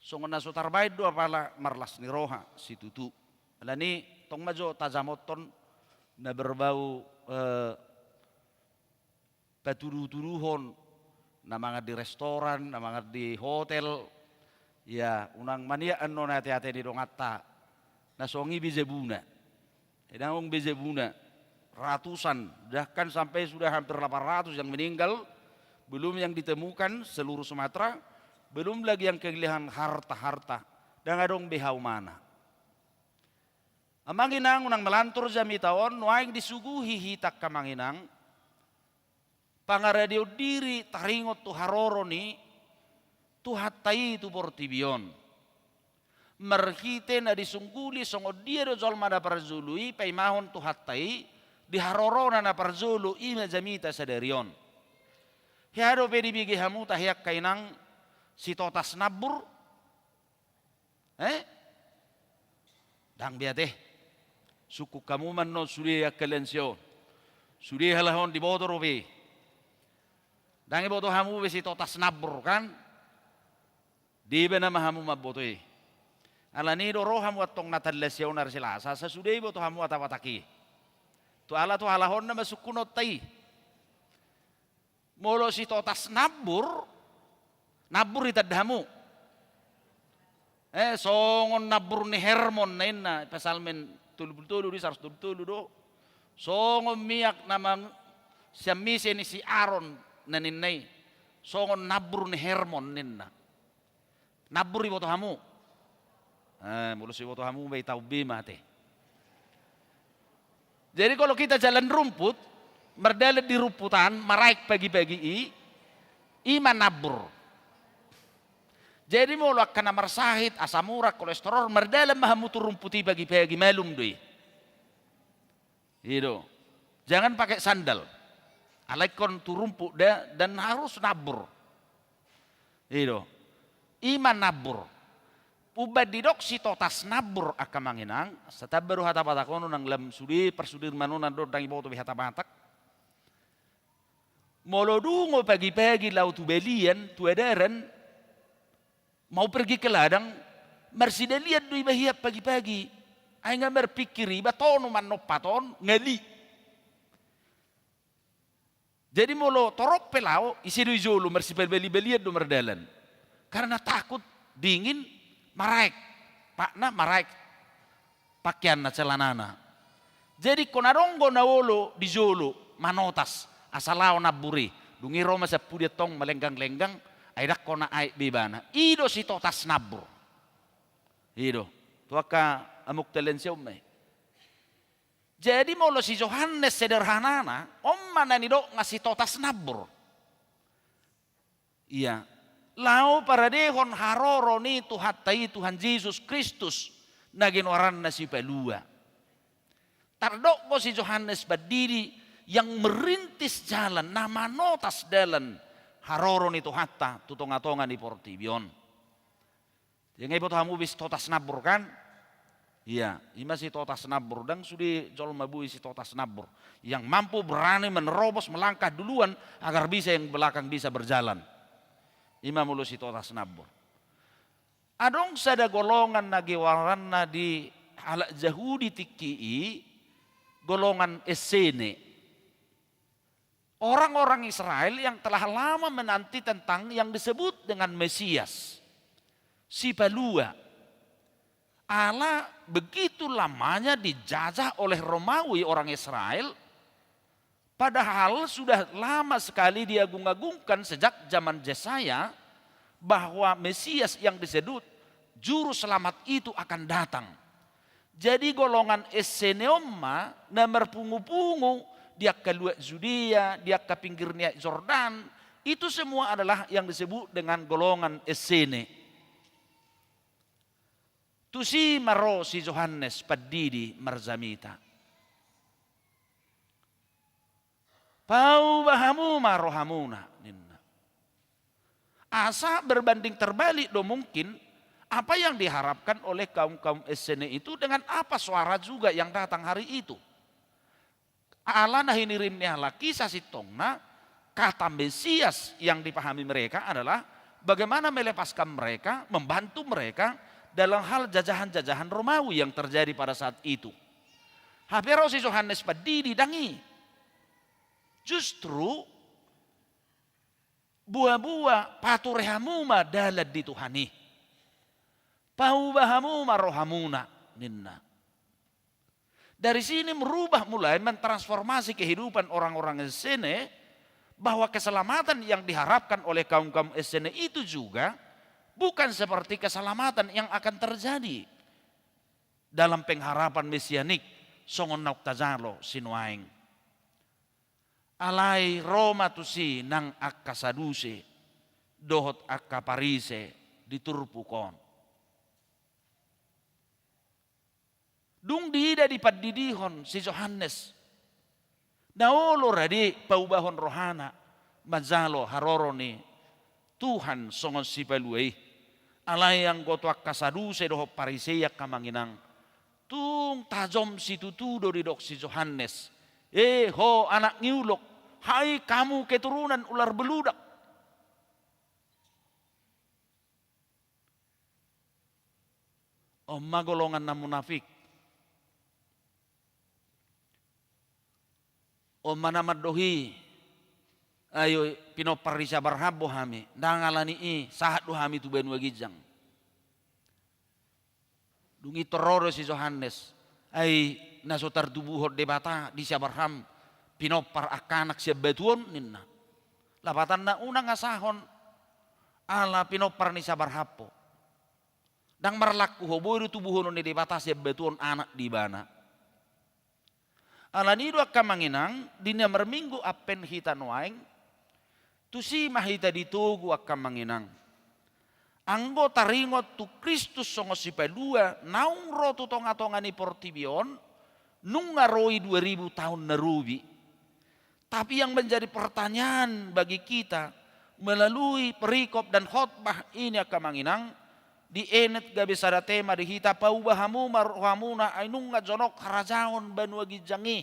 Songon na so tarbaen do apala marlas ni roha situtu. Alani tong ma jo tajamothon na berbau, eh, patuduh-tuduhon, na mangan di restoran, na mangan di hotel, ia unang maniak annon ate-ate ni donganta, na songon i be jabuna. Ndang adong be jabuna, ratusan, bahkan sampai sudah hampir delapan ratus yang meninggal, belum yang ditemukan seluruh Sumatera, belum lagi yang kehilangan harta-harta, ndang adong be haumana. Amang inang, unang malantur jamita on, nuaeng disuguhi hita angka amang inang, pangaradeon diri taringot tu haroro ni Tuhanta i tu portibi on. Marhite na disungguli songon dia do jolma na parjolo i paimahon Tuhanta i di harorona na parjolo i ma jamita sadari on. Hea dope dibege hamu tahe angka inang Sitotas Nambur? Eh? Ndang be ate. Sungkun hamu ma annon sude angka lansia on. Sude halak on diboto dope. Ndang diboto hamu be Sitotas Nambur kan? Dibahen ma hamu mamboto i. Alani do ro hamu antong na tan lansia on ari Selasa, asa sude diboto hamu hata Batak i. Tu ala tu halak on nama sungkunonta i. Molo Sitotas Nambur, nambur itanda hamu. Eh, songon nambur ni Hermon na ninna, Psalmen tolu pulu tolu do i, saratus tolu pulu tolu do. Songon miak na mang-, sian mise ni si Aron na ninna i. Songon nambur ni Hermon ninna. Nambur iboto hamu. Eh, molo so iboto hamu, ba itaon be ma ate. Jadi kalau kita jalan rumput, mardalan di rumputan, maraek pagi-pagi i, i ma nambur. Jadi molo angka na marsahit, asam urat, kolesterol, mardalan ma hamu tu rumput i pagi-pagi, malum do i. I do. Jangan pakai sandal. Alai ingkon tu rumput da, dan harus nambur. I do. I ma nambur. Umbahen didok Sitotas Nambur, angka amang inang, asa tamba do hata Batak on, unang lam sude parsudirman on, andorang ndang diboto be hata Batak. Molo dungo pagi-pagi laho tu balian, tu adaran, mau pergi ke ladang, marsidalian do iba hian pagi-pagi. Ai nga marpingkir iba tonu manompat on, ngali. Jadi molo torop pe laho, ise do i jolo, marsibali-balian do mardalan. Karena takut dingin, maraek. Patna maraek pakaianna, celanana. Jadi ingkon adong do na olo di jolo, manotas, asa laho nambur i. Dung i ro ma sampudi antong malenggang-lenggang, ai ndang hona aek be ibana. I do Sitotas Nambur. I do. Tu angka amukta lansia on ma i. Jadi molo si Johannes sederhanana, on ma na nidokna Sitotas Nambur. Ia, laho paradehon haroro ni Tuhanta i, Tuhan Jesus Kristus, na ginoaranna Sipalua. Tardok do si Johannes Pandidi yang merintis jalan, na manotas dalan haroro ni Tuhanta tu tonga-tonga ni portibi on. Jadi nga iboto hamu be Sitotas Nambur kan? Ia, i ma Sitotas Nambur, ndang sude jolma boi Sitotas Nambur. Yang mampu berani menerobos, melangkah duluan, agar bisa yang belakang bisa berjalan. I ma molo Sitotas Nambur. Adong sada golongan na goaranna di halak Jahudi tingki i, golongan Essene. Orang-orang Israel yang telah lama menanti tentang yang disebut dengan Mesias, Sipalua. Ala begitu lamanya dijajah oleh Romawi orang Israel, padahal sudah lama sekali diagung-agungkan sejak zaman Yesaya, bahwa Mesias yang disebut Juru Selamat itu akan datang. Jadi golongan Essene on ma na marpungu-pungu di angka luat Judea, di angka pinggir ni aek Jordan, itu semua adalah yang disebut dengan golongan Essene. Tusi ma ro si Johannes Pandidi marjamita. Pauba hamu ma rohamuna, ninna. Asa berbanding terbalik do mungkin apa yang diharapkan oleh kaum-kaum Essene itu dengan apa suara juga yang datang hari itu. Ala na hinirim ni halak i sasintongna, kata Mesias yang dipahami mereka adalah bagaimana melepaskan mereka, membantu mereka dalam hal jajahan-jajahan Romawi yang terjadi pada saat itu. Hape ro si Johannes Pandidi, ndang i. Justru boa-boa pature hamu ma dalan di Tuhan i. Pauba hamu ma rohamuna, ninna. Dari sini merubah mulai mentransformasi kehidupan orang-orang Essene, bahwa keselamatan yang diharapkan oleh kaum-kaum Essene itu juga bukan seperti keselamatan yang akan terjadi dalam pengharapan mesianik songon naung tajalo sinuaeng. Alai ro ma tusi nang angka Saduse dohot angka Parise di turpuk on. Dung diida dipandidihon si Johannes, na olo rade paubahon rohana manjalo haroro ni Tuhan songon Sipalua i. Alai anggo tu angka Saduse dohot Parisei, angka amang inang, tung tajom situtu do didok si Johannes, "E ho anak ni ulok, hai hamu keturunan ular beludak." On ma golongan na munafik. On ma na mandok i, "Ayo, pinompar ni si Abraham do hami, ndang alani i sahat do hami tu banua ginjang." Dung i tor ro do si Johannes, "Ai na so tartubuhon Debata di si Abraham pinompar angka anak sian batu on," ninna. Lapatanna, "Unang asahon ala pinompar ni si Abraham ho. Ndang marlangku ho, boi do tubuhonon ni Debata sian batu on anak di ibana." Alani i do, angka amang inang, di na marminggu Advent hita nuaeng, tusi ma hita ditogu, angka amang inang. Anggo taringot tu Kristus songon Sipalua naung ro tu tongatonga ni portibi on, nunga ro i dua ribu taon na robi. Tapi yang menjadi pertanyaan bagi kita melalui perikop dan khotbah ini, angka amang inang, dienet gabe sada tema di hita, "Pauba hamu ma rohamuna, ai nunga jonok harajaon banua ginjang i."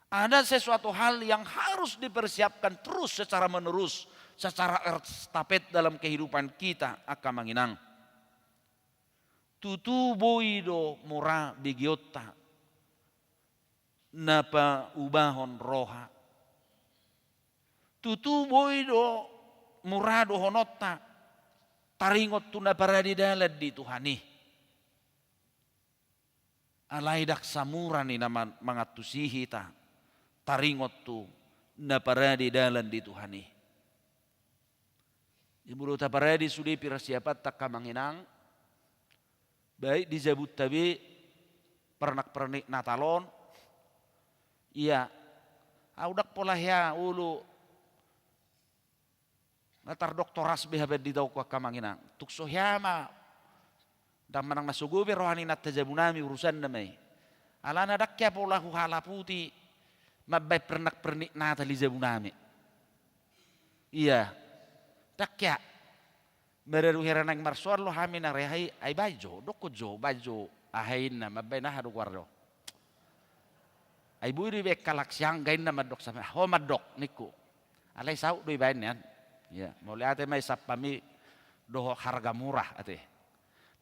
Ada sesuatu hal yang harus dipersiapkan terus secara menerus, secara estafet dalam kehidupan kita, angka amang inang. Tutu boi do mura begeonta na paubahon roha. Tutu boi do mura dohononta taringot tu na parade dalan di Tuhan i. Alai ndang samura ni na man-, mangantusi hita taringot tu na parade dalan di Tuhan i. Di molo taparade sude persiapanta, angka amang inang, baik di jabunta be pernak-pernik Natal on. Ia, au ndang pola hea olo, nga tardoktoras be hape ditaonku, angka amang inang. Tung so hea ma, ndang manang na so gobe roha ni inanta jabunami, urusanna ma i. Alana ndang hea pola huhalaputi mambaen pernak-pernik Natal i jabunami. Ia, ndang hea. Maradu hera naeng marsoal do hami na reha i, "Ai baen jo, dokkon jo, baen jo aha inna, mambaen aha do goar do." "Ai boi do ibaen halak si Angga inna," mandok sama, "Ho mandok," ningku. "Alai saut do ibaen nian." Ia, mauliate ma i sampami dohot harga murah ate.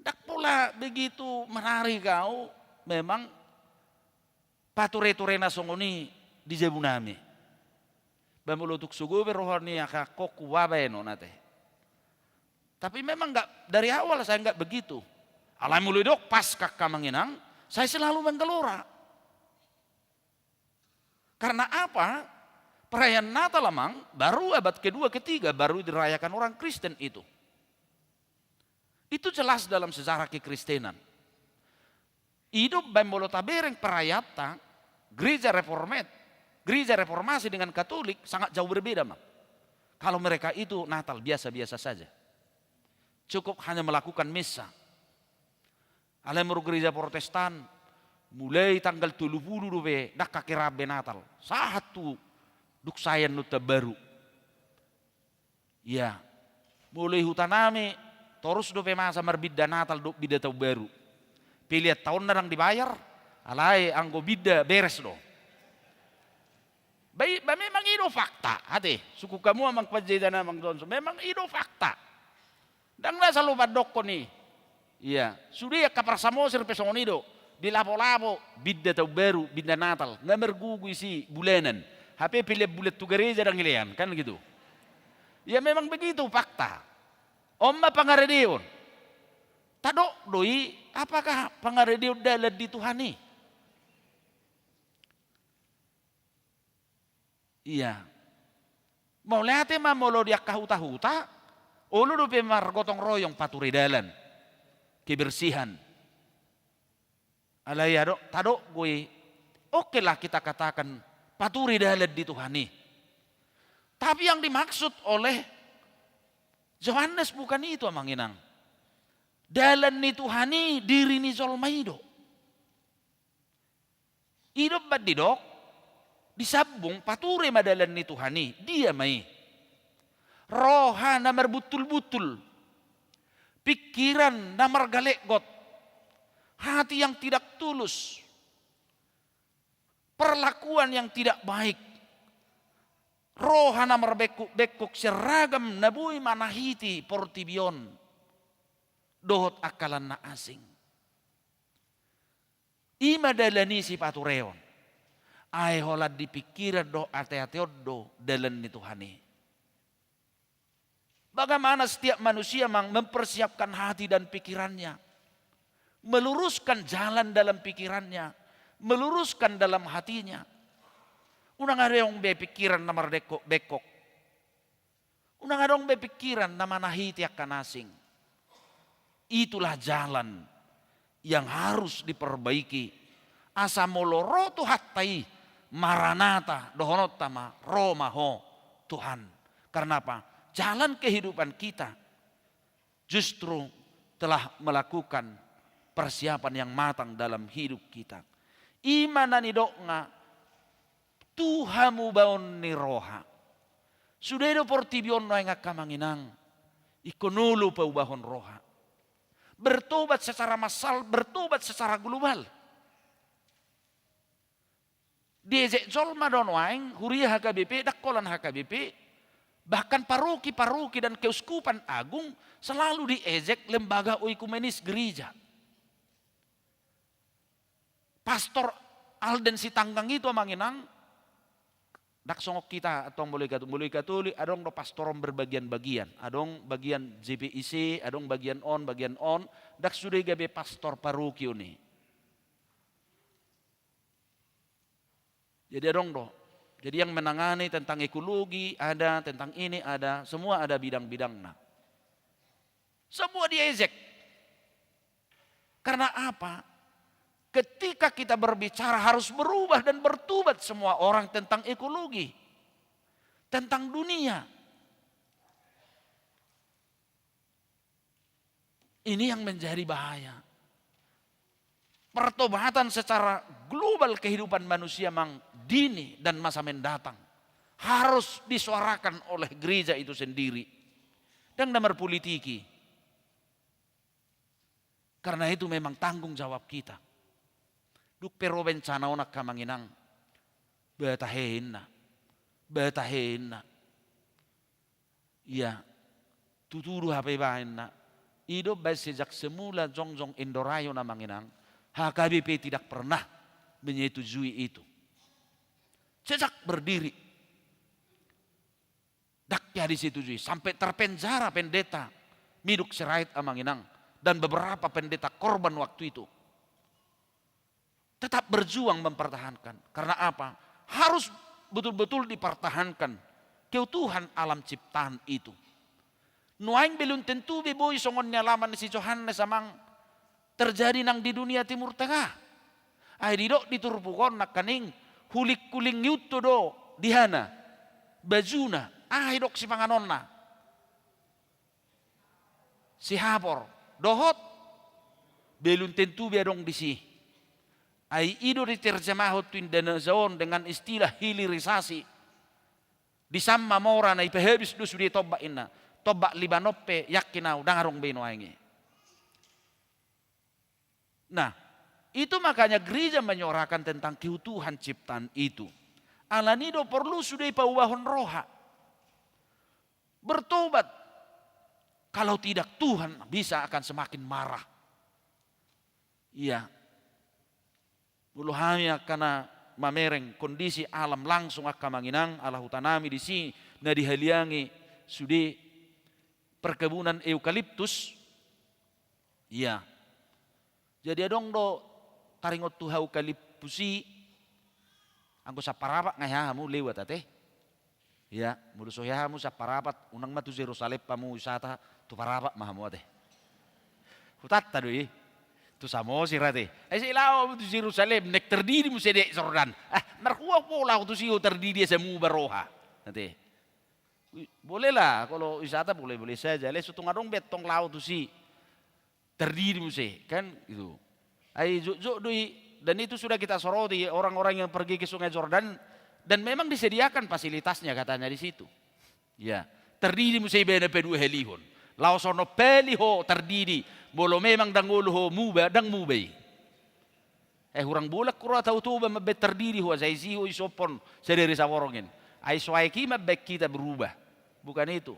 Ndang pola begitu menarik au memang pature-turena songon i di jabunami. Ba molo tung so gobe roha ni angka angkongku, ba baenon ate. Tapi memang nggak, dari awal saya nggak begitu. Alai molo didok Paskah, angka amang inang, saya selalu menggelora. Karena apa? Perayaan Natal, amang, baru abad kedua, ketiga baru dirayakan orang Kristen itu. Itu jelas dalam sejarah kekristenan. I do umbaen molo tabereng perayaanta, gereja reformat, gereja reformasi dengan Katolik sangat jauh berbeda, amang. Kalau mereka itu Natal biasa-biasa saja. Cukup hanya melakukan misa. Alai molo gereja Protestan, mulai tanggal tolu pulu dope ndang hea rap be Natal. Sahat tu dung sae annon taon baru. Ia, molo i hutanami, torus dope masa marbinda Natal dohot binda taon baru. Pelean taonna ndang dibayar, alai anggo binda beres do. Ba i, ba memang i do fakta, ate. Sungkun hamu, amang panjaitan, amang Johnson. Memang i do fakta. Ndang na salo pandokkon i. Ia, sude angka par Samosir pe songon i do. Dilapolapo, binda taon baru, binda Natal. Nga margugu disi bulanan. Hape pelean bulan tu gareja ndang dilean, kan gitu. Ia, memang begitu fakta. On ma pangaradeon. Tadok do i, apakah pangaradeon dalan di Tuhan i? Ia. Mauliate ma molo di angka huta-huta, olo dope margotong royong pature dalan, kebersihan. Alai adong, tadok do i, okelah kita katakan pature dalan di Tuhan i. Tapi yang dimaksud oleh Johannes bukan itu, amang inang. Dalan ni Tuhan i diri ni jolma i do. I do umbaen didok, disambung pature ma dalan ni Tuhan i, dia ma i? Roha na marbuntul-buntul. Pikiran na margaletgot, hati yang tidak tulus, perlakuan yang tidak baik, roha na marbengkok-bengkok sian ragam na boi manahiti portibi on dohot angka na asing. I ma dalan ni sipatureon. Ai holan di pikiran dohot ateate on do dalan ni Tuhan i. Bagaimana setiap manusia mang mempersiapkan hati dan pikirannya, meluruskan jalan dalam pikirannya, meluruskan dalam hatinya. Unang adong be pikiran na marbengkok-bengkok. Unang adong be pikiran na manahiti angka na asing. Itulah jalan yang harus diperbaiki. Asa molo ro Tuhanta i, Maranata, dohononta ma, ro ma Ho, Tuhan. Karena apa? Jalan kehidupan kita justru telah melakukan persiapan yang matang dalam hidup kita. I ma na nidokna tu hamubaon ni roha. Sude do portibi on nuaeng, angka amang inang, ingkon olo paubahon roha. Bertobat secara massal, bertobat secara global. Diejek jolma do nuaeng huria H K B P, ndang holan H K B P, bahkan paroki-paroki dan keuskupan agung selalu diejek lembaga oikumenis gereja. Pastor Alden Sitanggang itu, amang inang, ndang songon hita antong molo i Katolik, molo i Katolik adong do pastor on berbagian-bagian, adong bagian J P I C, adong bagian on, bagian on, ndang sude gabe pastor paroki on i. Jadi adong do. Jadi yang menangani tentang ekologi ada, tentang ini ada, semua ada bidang-bidangna. Semua diejek. Karena apa? Ketika kita berbicara harus berubah dan bertobat semua orang tentang ekologi, tentang dunia. Ini yang menjadi bahaya. Pertobatan secara global kehidupan manusia mang di ini dan masa mendatang harus disuarakan oleh gereja itu sendiri. Ndang na marpolitiki. Karena itu memang tanggung jawab kita. Dung pe ro bencana on, angka amang inang, ba tahe inna, ba tahe inna. Ia, tutu do hape baen na. I do baen sejak semula jongjong Indorayo, amang inang, H K B P tidak pernah menyetujui itu. Sejak berdiri. Ndang hea disetujui, sampai terpenjara pendeta Miduk Sirait, amang inang, dan beberapa pendeta korban waktu itu. Tetap berjuang mempertahankan. Karena apa? Harus betul-betul dipertahankan keutuhan alam ciptaan itu. Nuaeng belum tentu be boi songon nialaman ni si Johannes, amang, terjadi nang di dunia Timur Tengah. Ai didok di turpuk on nangkaning, hulinghuling ni unta do di hana, bajuna, aha didok sipanganonna? Sihapor. Dohot belum tentu be adong disi. Ai i do diterjemahon tu Indonesia on dengan istilah hilirisasi. Di Samma mora na ipahabis do sude tombak, inna. Tombak Libanon pe, yakin au, ndang adong be nuaeng i. Nah, itu makanya gereja menyuarakan tentang keutuhan ciptaan itu. Alani do porlu sude paubahon roha. Bertobat. Kalau tidak, Tuhan bisa akan semakin marah. Ia. Molo hami angka na mamereng kondisi alam langsung, angka amang inang, ala hutanami disi na dihaliangi sude perkebunan eukaliptus. Ia. Jadi adong do taringot tu eukaliptus i, anggo Saparapat nga hea hamu lewat ate. Ia, molo so hea hamu Saparapat, unang ma tu Jerusalem hamu wisata, tu Parapat ma hamu ate. Hutanta do i. Tu Samosir ate. Ai sai laho hamu tu Jerusalem, naeng tardidi muse di Aek Jordan. Ah, marhua po laho tusi ho tardidi asa muba roha. Ate. Wi-, bolehlah, kalau wisata boleh-boleh saja. Alai so tung adong be antong laho tusi, tardidi muse, kan, gitu. Ai jotjot do i, dan itu sudah kita soroti, orang-orang yang pergi ke Sungai Jordan, dan memang disediakan fasilitasnya katanya di situ. Ya, tardidi muse ibana paduahalihon. Laos onom pali ho tardidi, molo memang ndang olo ho muba, ndang muba i. Eh, hurang bolak ro atau Toba mambaen tardidi ho, asa isi ho isophon sadari saborngin. Ai so aek i mambaen hita berubah. Bukan itu.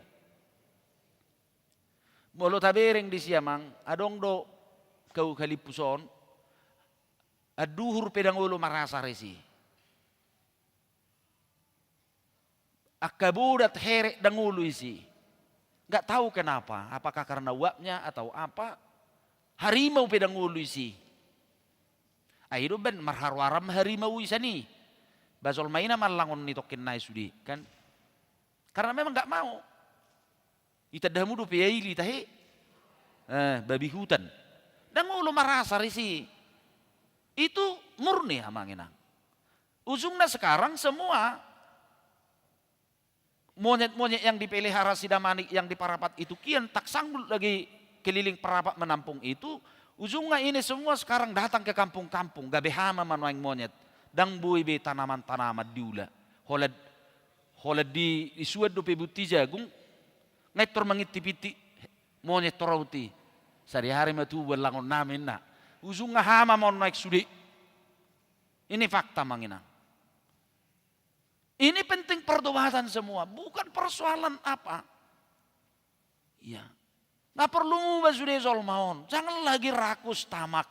Molo tabereng disi amang, adong do hau halimpus on, anduhur pe ndang olo marasar isi. Angka bodat herek ndang olo isi. Nggak tahu kenapa, apakah karena uapnya atau apa, harimau pe ndang olo isi. Ai do baen marharoaran harimau i sian i. Ba jolma i na manlangon ni tongkin nai sude, kan? Karena memang nggak mau. Itanda hamu dope aili tahe. Eh, babi hutan. Ndang olo marasar isi. Itu murni amang inang. Ujungnya sekarang semua monyet-monyet yang dipelihara si Damanik yang di Parapat itu kian tak sanggup lagi keliling Parapat menampung itu. Ujungnya ini semua sekarang datang ke kampung-kampung, gabe hama ma nuaeng monyet. Ndang boi be tanaman-tanaman diula. Holan, holan di, disuan dope bunti jagung, nga intor mangintip-intip monyet torop i. Sadihari ma tubu allangon nami inna. Ujungnya hama ma on nuaeng sude. Ini fakta amang inang. Ini penting pertobatan semua, bukan persoalan apa. Ya. Nggak perlu muba sude jolma on, jangan lagi rakus tamak.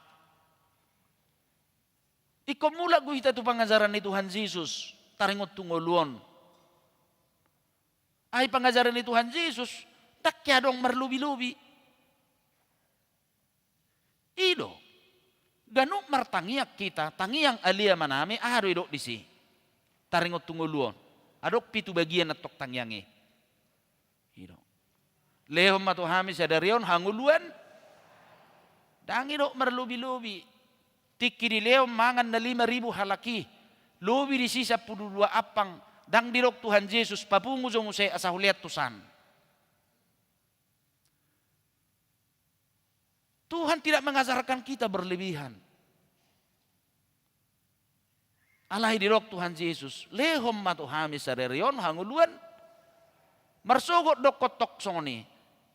Ingkon mulak do hita tu pangajaran ni Tuhan Jesus, taringot tu ngolu on. Ai pangajaran ni Tuhan Jesus, ndang hea adong marlobi-lobi. I do. Ganup martangiang hita, tangiang ale Amanami, aha do didok disi? Taringot tu ngolu on. Adong pitu bagian antong tangiang i. I do. Lehon ma tu hami sadari on hangoluan. Ndang didok marlobi-lobi. Tingki dilehon mangan na lima ribu halak i, lobi disi sampulu dua ampang, ndang didok Tuhan Jesus, papungu jo muse asa hulean tusan. Tuhan tidak mengajarkan kita berlebihan. Alai didok Tuhan Jesus, lehon ma tu hami sadari on hangoluan. Marsogot do tong songon i.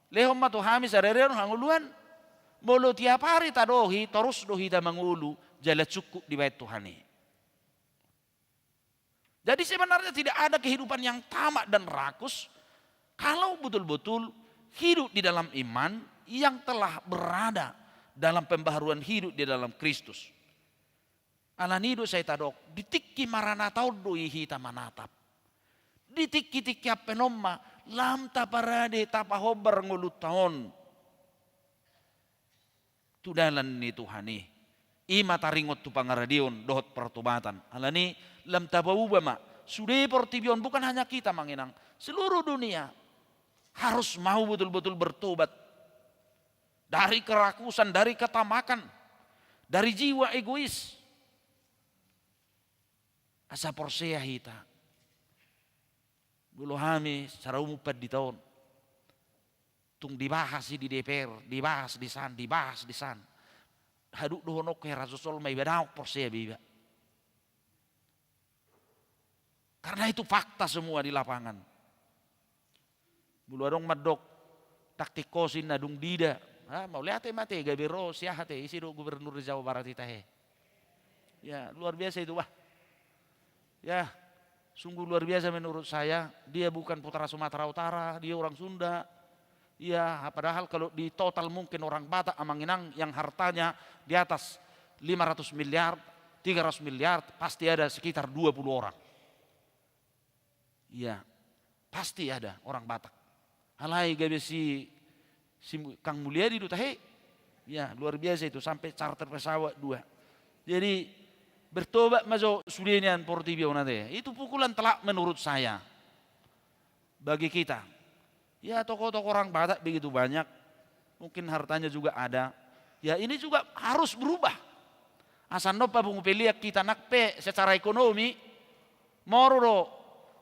Lehon ma tu hami sadari on hangoluan. Molo tiap ari tadok i, torus do hita mangolu, jala cukup dibaen Tuhan i. Jadi sebenarnya tidak ada kehidupan yang tamak dan rakus kalau betul-betul hidup di dalam iman yang telah berada dalam pembaharuan hidup di dalam Kristus. Alani i do sai tadok, di tingki Maranatha on do i hita manatap. Di tingki-tingki ampen on ma lam taparade, tapahombar ngolunta on tu dalan ni Tuhan i. I ma taringot tu pangaradeon dohot pertobatan. Alani i lam tapauba ma sude portibi on, bukan hanya kita amang inang, seluruh dunia harus mau betul-betul bertobat dari kerakusan, dari ketamakan, dari jiwa egois. Asa porsea hita. Molo hami sada umum pandita on, tung dibahas i di D P R, dibahas di san, dibahas di san. Haduk dohononku hera sosol ma iba, ndang porsea be iba. Karena itu fakta semua di lapangan. Molo adong mandok taktik kosong na dung diida, ah, mauliate ma ate, gabe ro si aha ate, ise do gubernur di Jawa Barat i tahe. Ya, luar biasa itu, wah. Ya, sungguh luar biasa menurut saya. Dia bukan putra Sumatera Utara, dia orang Sunda. Ya, padahal kalau di total mungkin orang Batak amang inang yang hartanya di atas lima ratus miliar, tiga ratus miliar, pasti ada sekitar dua puluh orang. Iya, pasti ada orang Batak. Alai gabe si, si Kang Mulyadi do tahe. Ya, luar biasa itu, sampai charter pesawat dua. Jadi, bertobat ma jo sude nian portibi on ate. Itu pukulan telak menurut saya. Bagi kita. Ya, tokoh-tokoh orang Batak begitu banyak. Mungkin hartanya juga ada. Ya, ini juga harus berubah. Asa annon papungu pelean hita nang pe secara ekonomi, molo do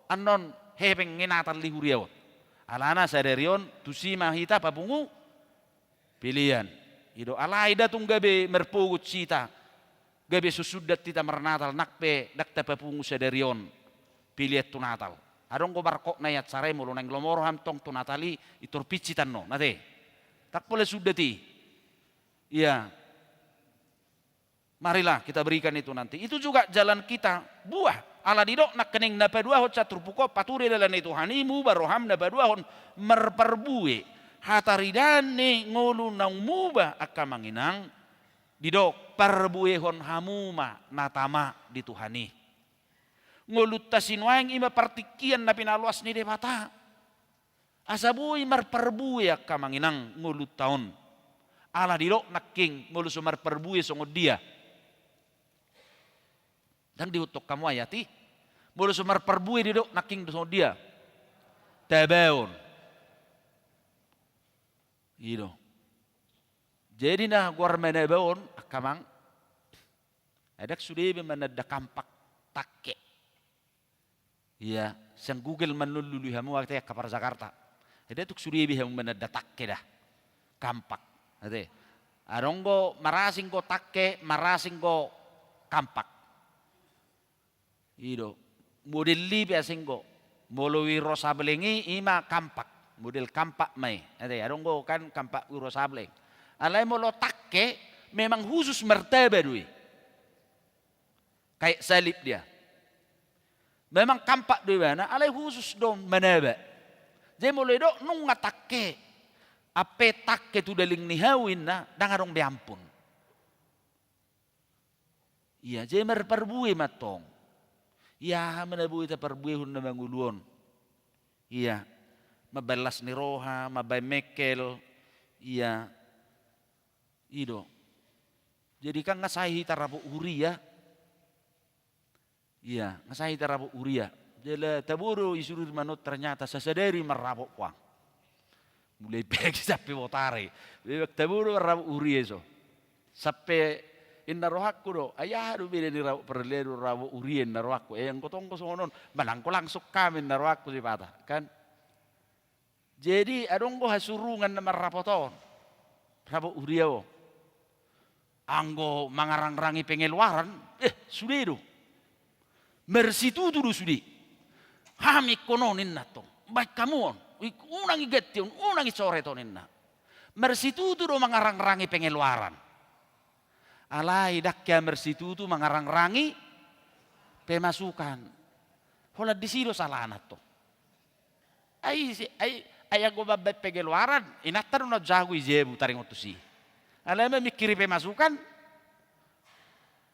annon hepeng nge Natal di huria on. Alana sadari on tusi ma hita papungu pelean. I do, alai nda tung gabe marpogot hita, gabe so sundat hita marnatal nang pe ndang tapapungu sadari on pelean tu Natal. Adong do barkokna i acara i, molo naeng lomo roham tong tu Natal i, pintor pinsitannona, ate. Ndang pola sundat i. Iya. Marilah kita berikan itu nanti. Itu juga jalan kita, buah. Ala didok nangkining na paduahon sian turpuk on, paturi dalan ni Tuhan i, muba roham na paduahon marparbue. Hataridaan ni ngolu naung muba, angka amang inang, didok, parbuehon hamu ma na tama di Tuhan i. Ngolunta sinuaeng i ma partingkian na pinaloas ni Debata. Asa boi marparbue, angka amang inang, ngolunta on. Ala didok nangkin, molo so marparbue songon dia? Ndang diihuthon hamu ayat i? Molo so marparbue didok nangkin songon dia? Tabaon. I do. Jadi na goar manaba on, angka amang, ai ndang sude be mananda kampak tangke. Iya, sian Google ma annon lului hamu, ate, angka par Jakarta. Ai ndang tung sude be hamu mananda tangke da. Kampak. Ate. Adong do marasing do tangke, marasing do kampak. I do. Model i pe asing do. Molo Wiro Sableng i, i ma kampak. Model kampak ma i. Ate, adong do kan kampak Wiro Sableng. Alai molo tangke, memang khusus martaba do i. Kayak salib dia. Memang kampak do ibana, alai khusus do manaba. Jadi molo didok nunga tangke, ampe tangke tu daging ni hau, inna, ndang adong be ampun. Iya, jadi marparbue ma antong. Ia aha ma na boi taparbuehon na mangolu on? Iya, mambaen las ni roha, mambaen mengkel. Iya. I do. Jadi kan nga sae hita rabok huria. Iya, nga sae hita rabok huria. Jala tabo do i sude, manang ternyata sasadari marrabok puang. Mulai pagi sampe botari. Memang tabo do marrabok huria i so. Sampe inna rohangku do, ai aha do beda ni rabok parlindungan dohot rabok huria, inna rohangku. Eh, anggo tong do songon on, manang anggo langsung hami, inna rohangku sipata, kan? Jadi adong do hasurungan na marrapot on. Rabok huria on. Anggo mangarangrangi pengeluaran, eh, sude do. Marsitutu do sude. Hami ingkon on, inna, antong. Baen hamu on. Unang iganti on, unang icoret on, inna. Marsitutu do mangarangrangi pengeluaran. Alai ndang hea marsitutu mangarangrangi pemasukan. Holan disi do salahna, antong. Ai si, ai, ai anggo mambaen pengeluaran, inanta do na jago i, jabu taringot tusi. Alai mamingkiri pemasukan,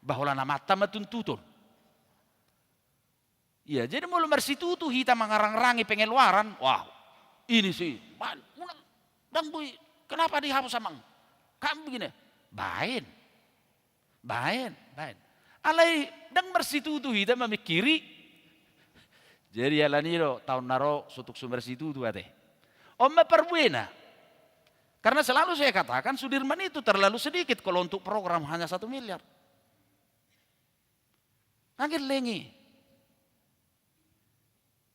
ba holan amanta ma tuntuton. Iya, jadi molo marsitutu hita mangarangrangi pengeluaran, wah, ini si, man, unang, ndang boi, kenapa dihapus, amang? Kan begini, baen. Baen, baen. Alai ndang marsitutu hita mamingkiri. Jadi alani do taon na ro so tung so marsitutu, ate. On ma parbuena. Karena selalu saya katakan, Sudirman itu terlalu sedikit kalau untuk program hanya satu miliar. Angin lengi.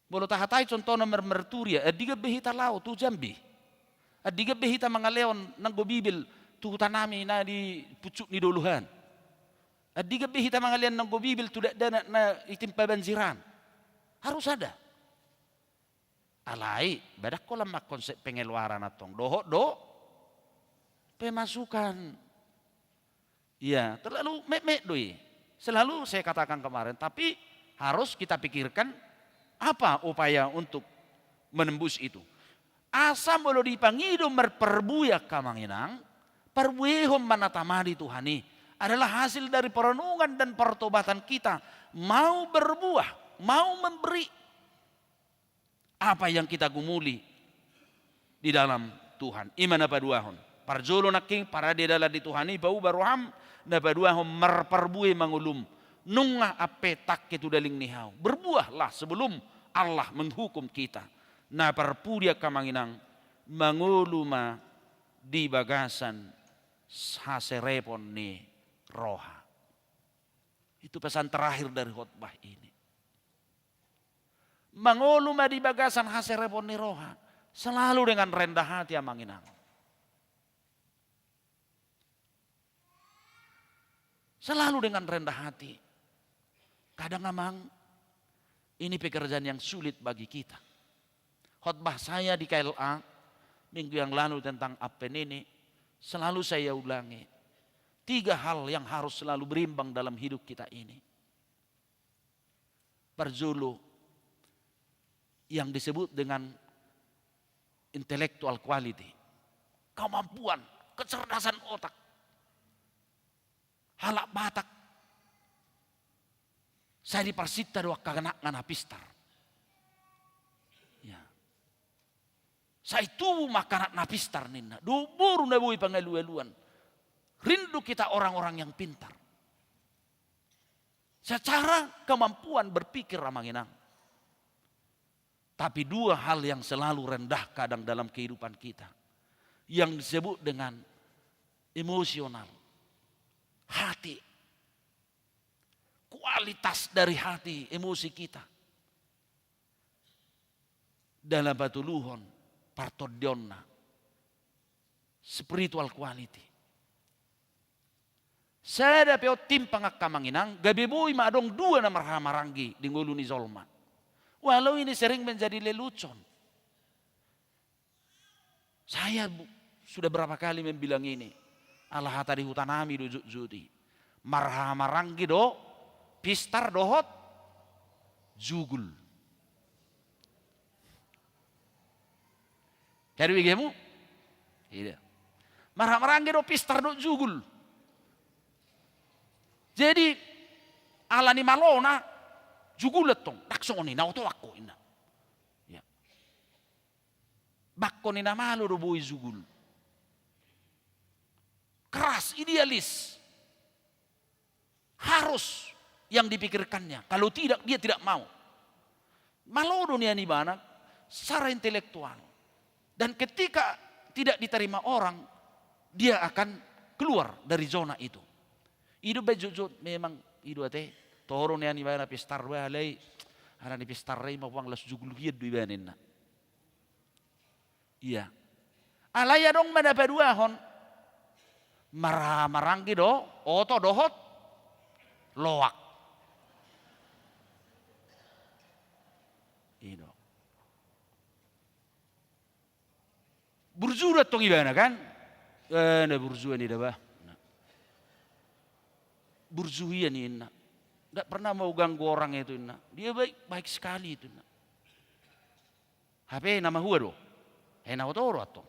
Molo tahatai contohna marmarturia, andigan be hita laho tu Jambi. Andigan be hita mangalehon nanggo Bibel tu hutanami na di pucuk ni dolok an. Andigan be hita mangalehon nanggo Bibel tu dakdanak na ditimpa banjir an. Harus ada. Alai, ba ndang holan mangkonsep pengeluaran antong. Dohot do pemasukan. Iya, terlalu metmet do i. Selalu saya katakan kemarin, tapi harus kita pikirkan apa upaya untuk menembus itu. Asa molo dipangido marparbue, angka amang inang, parbuehon ma na tama di Tuhan i, adalah hasil dari perenungan dan pertobatan kita, mau berbuah, mau memberi. Apa yang kita gumuli di dalam Tuhan. I ma na paduahon. Parjolo nangkin, parade dalan di Tuhan i, pauba roham, na paduahon marparbue ma ngolum. Nunga ampe tangke tu daging ni hau. Berbuahlah sebelum Allah menghukum kita. Na parpudi, angka amang inang, mangolu ma di bagasan haserepon ni roha. Itu pesan terakhir dari khotbah ini. Mangolu ma di bagasan haserepon ni roha. Selalu dengan rendah hati, amang inang. Selalu dengan rendah hati. Kadang, amang, Ini pekerjaan yang sulit bagi kita. Khotbah saya di K L A minggu yang lalu tentang Advent ini, selalu saya ulangi. Tiga hal yang harus selalu berimbang dalam hidup kita ini. Parjolo, yang disebut dengan intellectual quality. Kemampuan, kecerdasan otak. Halak Batak sai diparsinta do angka anakna na pistar. Ya. Sai tubu ma angka anak na pistar ninna. Dohot boru na boi pangalualuan. Rindu kita orang-orang yang pintar. Secara kemampuan berpikir, amang inang. Tapi dua hal yang selalu rendah kadang dalam kehidupan kita. Yang disebut dengan emosional. Hati. Kualitas dari hati, emosi kita. Dalam patoluhon, partondionna. Spiritual quality. Sada pe on timpang, angka amang inang, gabe boi ma adong dua na marhahamaranggi di ngolu ni jolma. Walau ini sering menjadi lelucon. Saya bu-, sudah berapa kali membilang ini. Ala hata di huta nami do jotjot i. Marhahamaranggi do, pistar dohot, jugul. Jadi bege hamu? Ida. Marhahamaranggi do, pistar dohot, jugul. Jadi, ala ni malona, jugul antong. Ndang songon i, na oto anggo inna. Ya. Bangko ni na malo do boi jugul. Keras, idealis. Harus yang dipikirkannya. Kalau tidak, dia tidak mau. Malo do nian ibana secara intelektual. Dan ketika tidak diterima orang, dia akan keluar dari zona itu. I do baen jotjot memang, i do ate. Toho do nian ibana pistar, ba alai ala ni pistar i ma, puang las jugul hian do ibana inna. Iya. Alai adong ma na paduahon. Marhahamaranggi do, oto dohot, loak. I do. Burju do antong ibana kan? Eh, na burju an i da bah. Nah. Burju hian i inna. Nggak pernah mau ganggu orang itu inna. Dia baik, baik sekali itu inna. Hape na mahua do. He na oto do antong.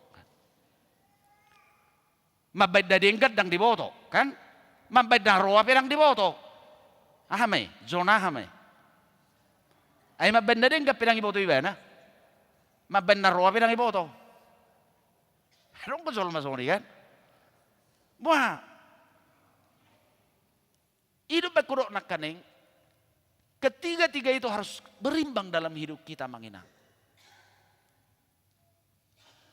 Mambaen na denggan ndang diboto, kan? Mambaen na roa pe ndang diboto. Aha ma i? Zona aha ma i? Ai mambaen na denggan pe ndang diboto ibana. Mambaen na roa pe ndang diboto. Adong do jolma songon i, kan? Wah. I do baen hudok nangkaning, ketiga-tiga itu harus berimbang dalam hidup kita, amang inang.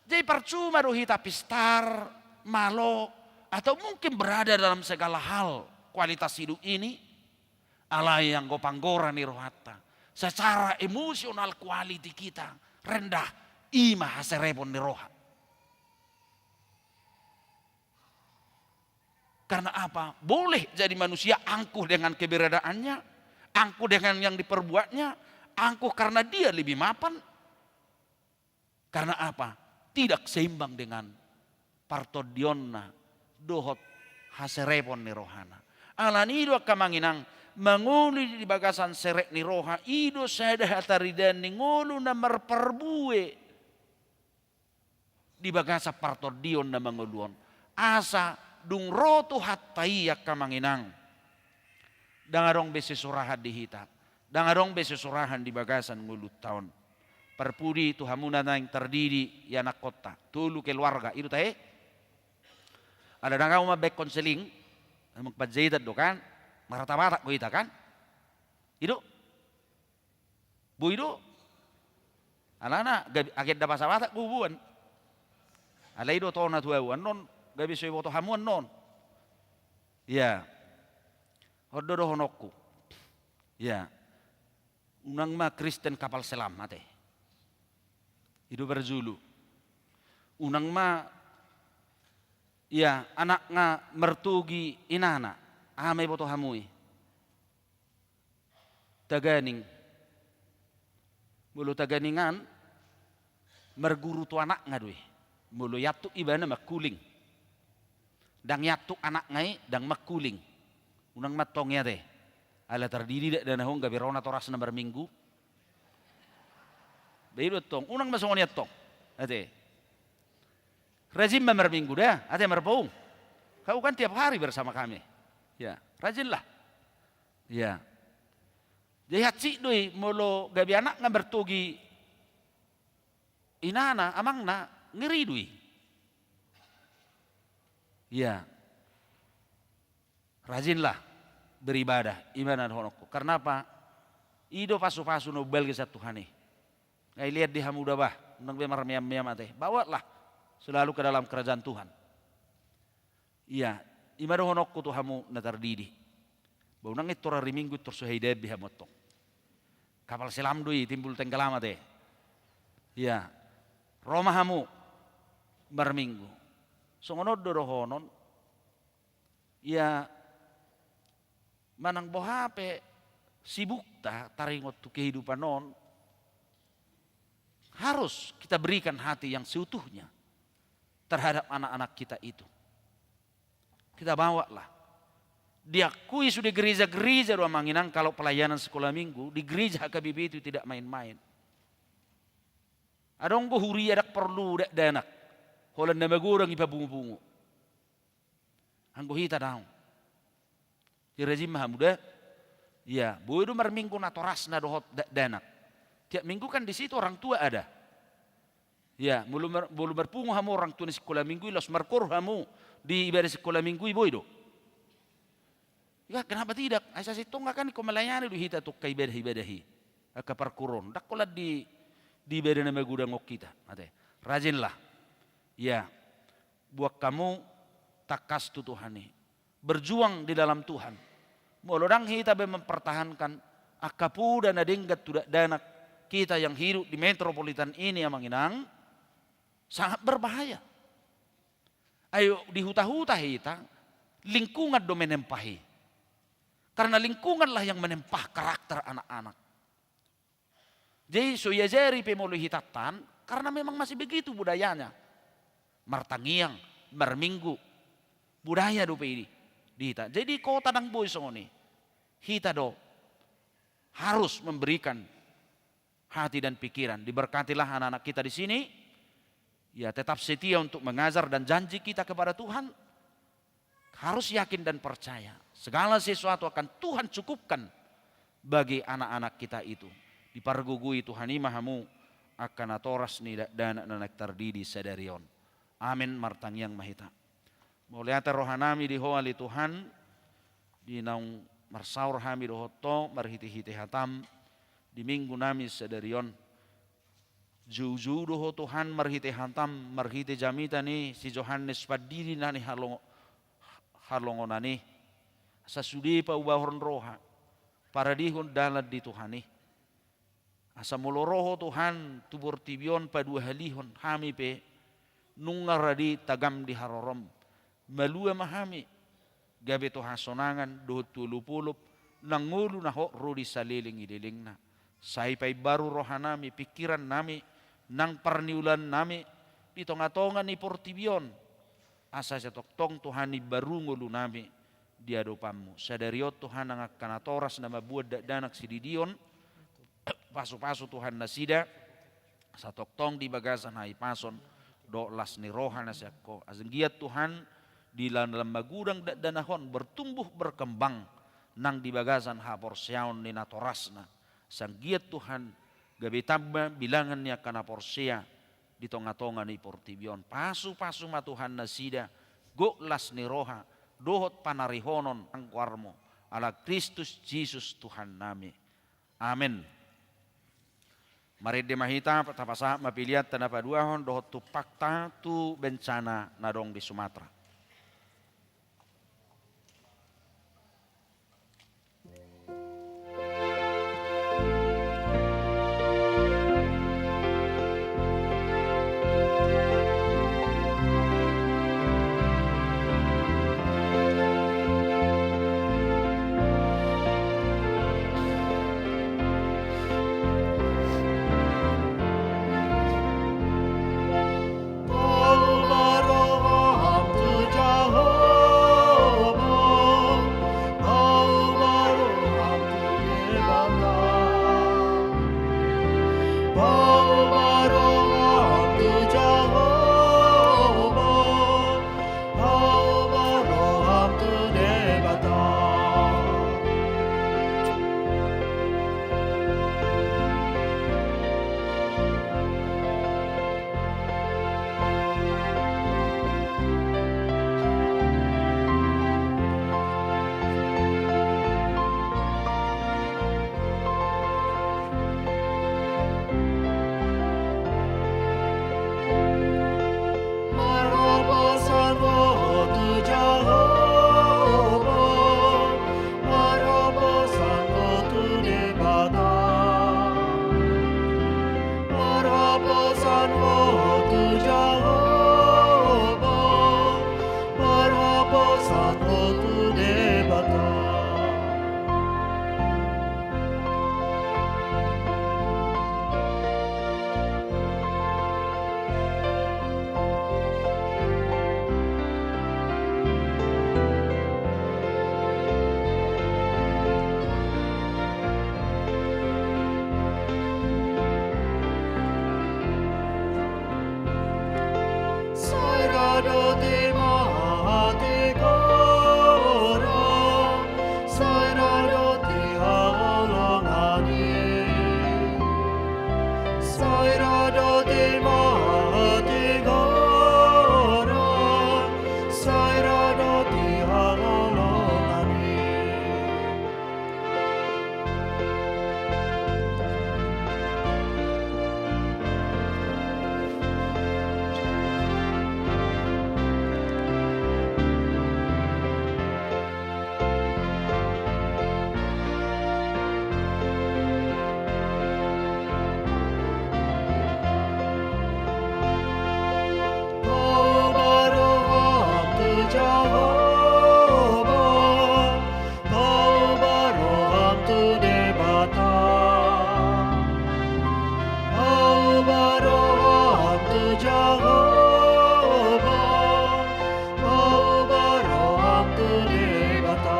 Jadi parcuma do hita pistar, malo, atau mungkin berada dalam segala hal kualitas hidup ini, alai anggo panggora ni rohanta, secara emotional quality kita rendah, i ma haserepon ni roha. Karena apa? Boleh jadi manusia angkuh dengan keberadaannya, angkuh dengan yang diperbuatnya, angkuh karena dia lebih mapan. Karena apa? Tidak seimbang dengan partondionna dohot haserepon ni rohana. Alani i do angka amang inang, mangolu di bagasan serep ni roha, i do sada hataridaan ni ngolu na marparbue di bagasan partondion na mangolu on. Asa dung ro Tuhanta i angka amang inang, ndang adong be sisurahan di hita, ndang adong be sisurahan di bagasan ngolunta on. Parpudi tu hamu na naeng tardidi i anakkonta, tolu keluarga, i do tahe. Ala ndang ahu mambaen konseling, memang panjaitan do kan, marhata Batak do hita kan? I do. Boi do. Alana gabe agenda bahasa Batak do huboan. Alai do tona tu ahu annon, gabe so iboto hamu annon. Ia. On do dohononku. Ia. Unang ma Kristen kapal selam ate. I do parjolo. Unang ma, ia, anakna martogi inana. Aha ma iboto hamu i? Taganing. Molo taganingan, marguru tu anakna do i. Molo iantuk ibana mangkuling. Ndang iantuk anakna i, ndang mangkuling. Unang ma antong i ate. Ala tardidi dakdanak on gabe ro natorasna marminggu. Ba i do antong, unang ma songon i antong. Ate. Rajin ma marminggu da, ate marpoung. Kau kan tiap hari bersama kami. Ya, rajinlah. Ya. Jadi hansit do i molo gabe anakna martogi inana, amangna, ngeri do i. Ya. Rajinlah beribadah, i ma na dohononku. Karna apa? I do pasu-pasu na umbalga sian Tuhan i. Nga ilean di hamu da bah, unang be marmeam-meam ate. Bawalah selalu ke dalam kerajaan Tuhan. Iya, i ma dohononku tu hamu na tardidi. Ba unang intor ari Minggu intor so haidaon be hamu antong. Kapal selam do i, timbul tenggelam ate. Iya. Ro ma hamu marminggu. Songon on do dohonon. Ia manang boha pe sibukta taringot tu kehidupan on, harus kita berikan hati yang seutuhnya terhadap anak-anak kita itu. Kita bawalah. Diakui sude gereja-gereja do amang inang, kalau pelayanan sekolah minggu di gereja H K B P itu tidak main-main. Adong do huria ndang porlu dakdanak, holan na magodang i pabungu-bungu. Anggo hita daong. Jadi rajin ma hamu da. Iya, boi do marminggu natorasna dohot dakdanak. Tiap minggu kan di situ orang tua ada. Iya, molo mar-, molo marpungu hamu orang tua ni sikola minggu i, laos markoor hamu di ibadah sikola minggu i, boi do. Ya, kenapa tidak? Asa sintong kan ingkon melayani do hita tu angka ibadah-ibadah i. Angka parkoor on. Ndang holan di, di ibadah na magodang on hita. Ate. Rajinlah. Ya. Buat kamu tangkas tu Tuhan i. Berjuang di dalam Tuhan. Molo ndang hita be mempertahankan angka poda na denggan tu dakdanak kita yang hidup di metropolitan ini, amang inang, sangat berbahaya. Ayo, di huta-huta hita, lingkungan do menempa i. Karena lingkunganlah yang menempa karakter anak-anak. Jadi so iajari pe molo hitanta an, karena memang masih begitu budayanya. Martangiang, marminggu, budaya dope i di, di hita. Jadi kota ndang boi songon i. Hita do harus memberikan hati dan pikiran. Diberkatilah anak-anak kita di sini. Ya, tetap setia untuk mengajar dan janji kita kepada Tuhan. Harus yakin dan percaya, segala sesuatu akan Tuhan cukupkan bagi anak-anak kita itu. Dipargogoi Tuhan i ma hamu angka natoras ni dakdanak na naeng tardidi sadari on. Amen. Martangiang ma hita. Mauliate rohanami di Ho ale Tuhan, di naung marsaor hami dohot Ho marhite-hite hataM di minggunami sadari on. Joujou do Ho Tuhan marhite hataM, marhite jamita ni si Johannes Pandidi na nihalongo-, halongonan i. Asa sude paubahon roha, paradehon dalan di Tuhan i. Asa molo ro Ho Tuhan tu portibi on paduahalihon hami pe, nunga rade tagam di harorom. Malua ma hami, gabe tu hasonangan dohot tu olop-olop, nang ngolu na hot ro di saleleng ni lelengna. Sai paimbaru rohanami, pingkirannami, nang parniulaannami, di tonga-tonga ni portibi on. Asa sai tongtong Tuhan imbaru ngolunami di adopanMu. Sadari on Tuhan nang angka natoras na mamboan dakdanak sididion, pasu-pasu Tuhan nasida, asa tongtong di bagasan hahipason, dohot las ni roha na sian Ho. Asa anggiat Tuhan, di dalan magodang dakdanak on, bertumbuh, berkembang, nang di bagasan haporseaon ni natorasna. Asa anggiat Tuhan, gabe tamba bilangan ni angka na porsea, di tonga-tonga ni portibi on. Pasu-pasu ma Tuhan nasida, gok las ni roha, dohot panarihonon nang goarMu, ala Kristus Jesus Tuhannami. Amen. Marende ma hita, tapasahat ma pelean ta na paduahon dohot tumpakta tu bencana na adong di Sumatera. Dohot ma hatigoran, sai ra dohot haholongan i. Pauba roham tu Jahowa, pauba roham tu Debata. Pauba roham tu Jahowa, pauba roham tu Debata.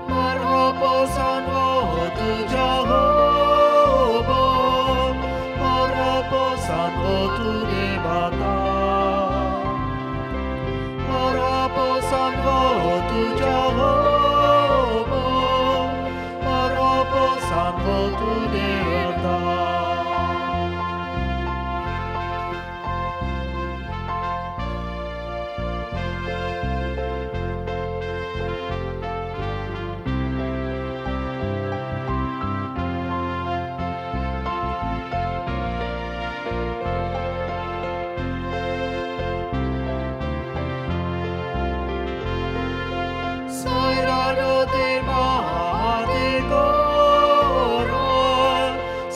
Marhaposan ho tu Jahowa, marhaposan ho tu Debata. Marhaposan ho tu Jahowa, marhaposan ho tu Debata. Sai ra dohot ma hatigoran,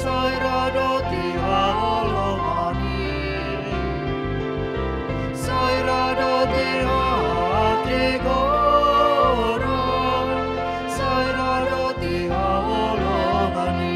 sai ra dohot haholongan i. Sai ra dohot hatigoran, sai ra dohot haholongan i.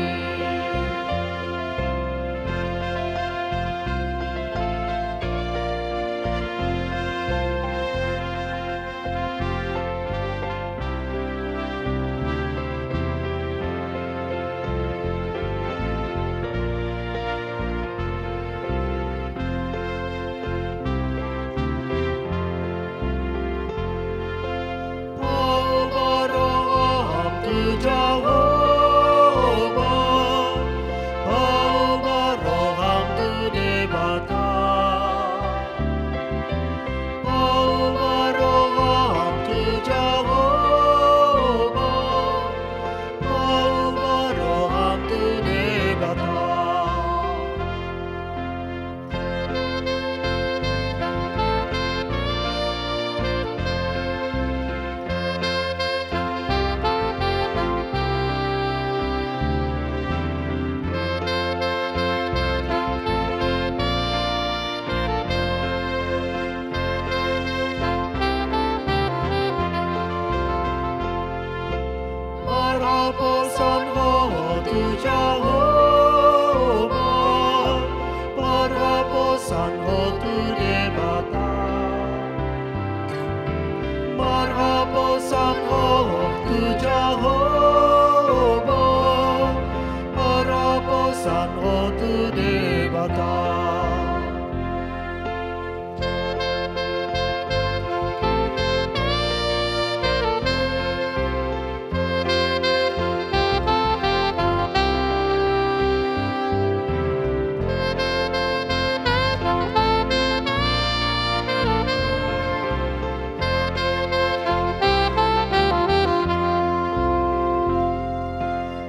Pauba roham tu Jahowa, pauba roham tu Debata. Pauba roham tu Jahowa, pauba roham tu Debata. Marhaposan ho tu Jahowa, marhaposan ho tu Debata. Marhaposan ho tu Jahowa, marhaposan ho tu Debata.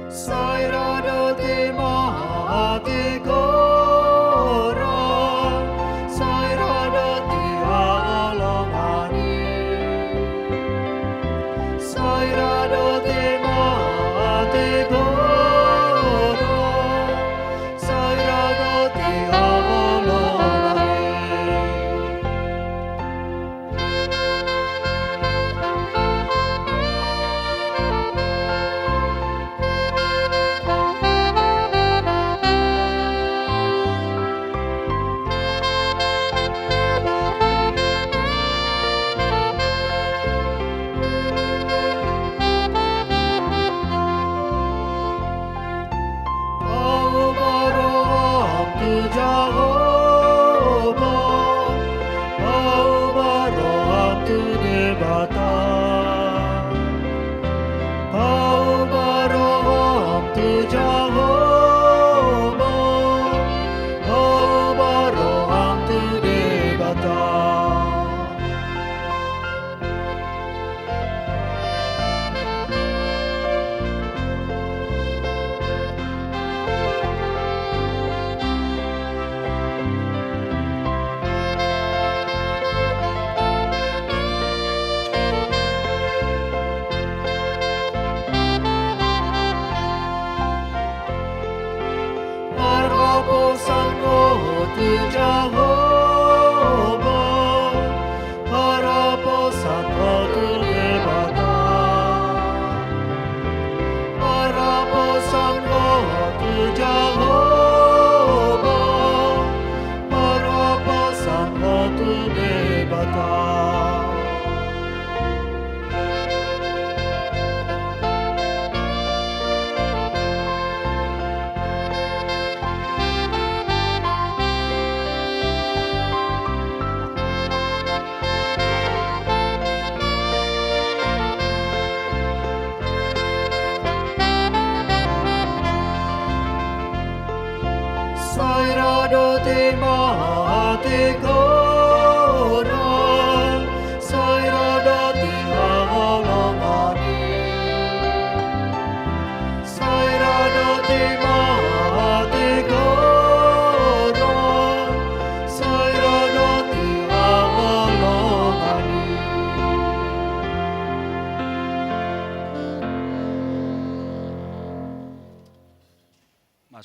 Sai ra dohot ma hatigoran, sai ra dohot haholongan i. Sai ra dohot ma hatigoran, sai ra dohot haholongan i.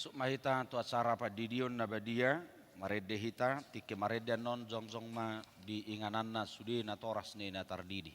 Masuk ma hita tu acara pandidion na badia. Marende hita, tingki marende annon jongjong ma di ingananna sude natoras ni na tardidi.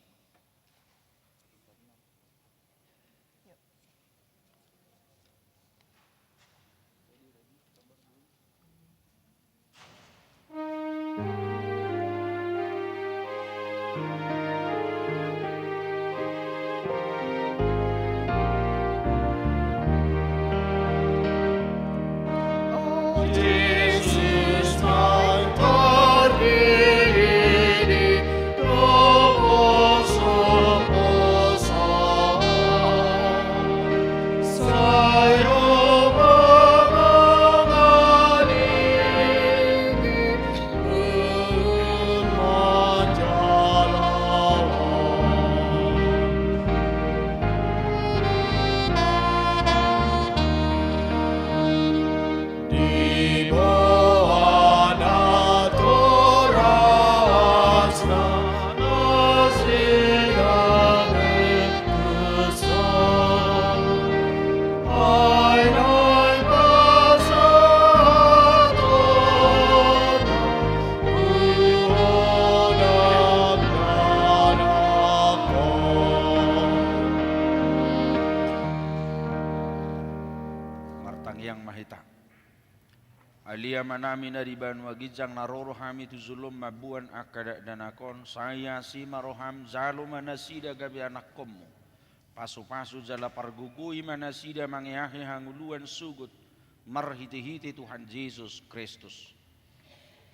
Martangiang ma hita. Ale Amanami na di banua ginjang, na ro do hami tu jolom mamboan angka dakdanak on, sai asi ma roham, jalo ma nasida gabe anakkonmu. Pasupasu jala pargogoi ma nasida mangeahi hangoluan sogot, marhitehite Tuhan Jesus Kristus.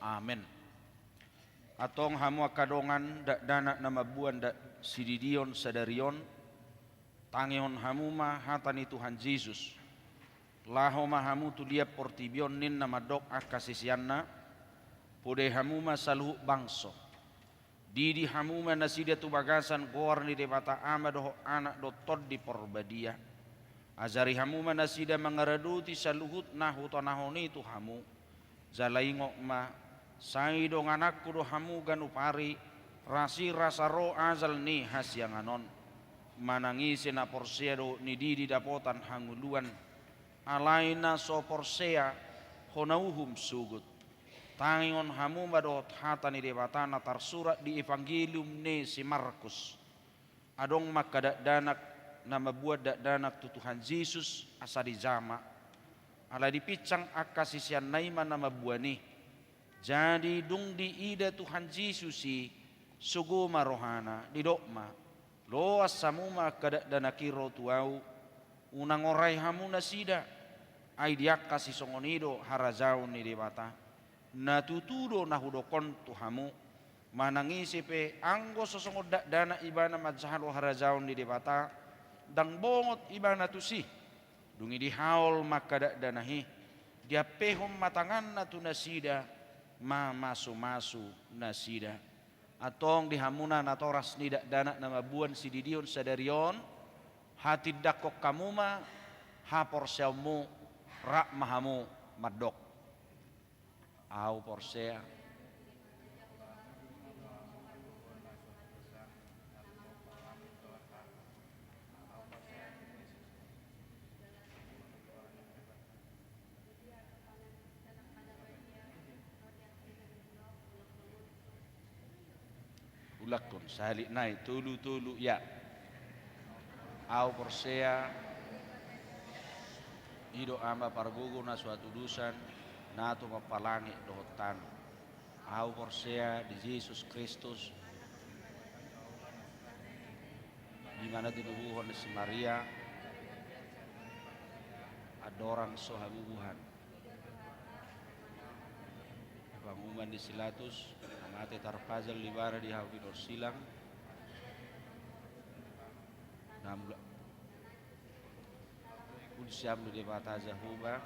Amen. Antong hamu angka dongan, dakdanak na mamboan dak-, sididion sadari on, tangihon hamu ma hata ni Tuhan Jesus. Laho ma hamu tu liat portibi on, ninna mandok angka siseanna, podai hamu ma saluhut bangso. Didi hamu ma nasida tu bagasan goar ni Debata Ama dohot Anak dohot Tondi Porbadia. Ajari hamu ma nasida mangaradoti saluhut na hutonahon i tu hamu. Jala ingot ma, sai dongananku do hamu ganup ari, rasirasa ro ajal ni hasiangan on. Manang ise na porsea dohot nididi dapotan hangoluan, alai na so porsea, hona uhum sogot. Tangihon hamu ma dohot hata ni Debata na tarsurat di Evangelium ni si Markus. Adong ma angka dakdanak na mamboan dakdanak tu Tuhan Jesus asa dijama. Alai dipinsang angka siseanna i ma na mamboan i. Jadi dung diida Tuhan Jesus i, sogo ma rohana, didok ma, loas hamu ma angka dakdanak i ro tu ahu, unang orai hamu nasida, ai di angka sisongon i do harajaon ni Debata. Na tutu do na hudok on tu hamu, manang ise pe anggo so songon dakdanak ibana manjalo harajaon ni Debata, ndang bongot ibana tusi. Dung i dihaol ma angka dakdanak i, diampehon ma tanganna tu nasida, mamasumasu nasida. Antong di hamuna natoras ni dakdanak na mamboan sididion sadari on, hatindangkon hamu ma haporseaonmu, rap ma hamu mandok. Ahu porsea. Ulakkon sahali nai tolu tolu ya. Ahu porsea, i do Ama pargogo na so hatudosan, na tumompa langit dohot tano. Ahu porsea di Jesus Kristus, ibana tinubuhon ni si Maria, andorang so habubuhan. Panguhuman ni si Pilatus, na mate tarpajal ibana di hau pinarsilang. Na mula, ul siam do Debata Jahowa,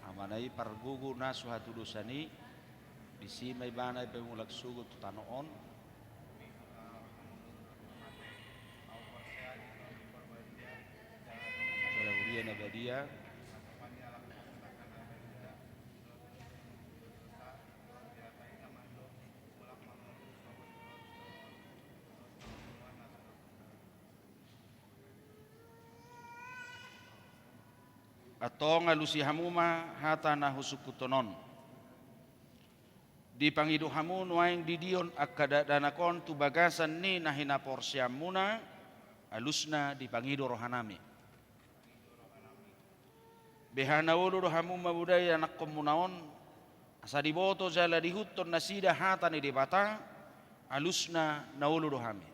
Amana i pargogo na so hatudosan i, disi ma ibana i pe mulak sogot tu tano on. Jala huria na badia. Antong alusi hamu ma hata na husungkunhon on. Dipangido hamu nuaeng didion angka dakdanak on tu bagasan ni na hinaporseaonmuna, alusna dipangido rohanami. Beha na olo do hamu mambodai anakkonmuna on, asa diboto jala diihuthon nasida hata ni Debata, alusna na olo do hami.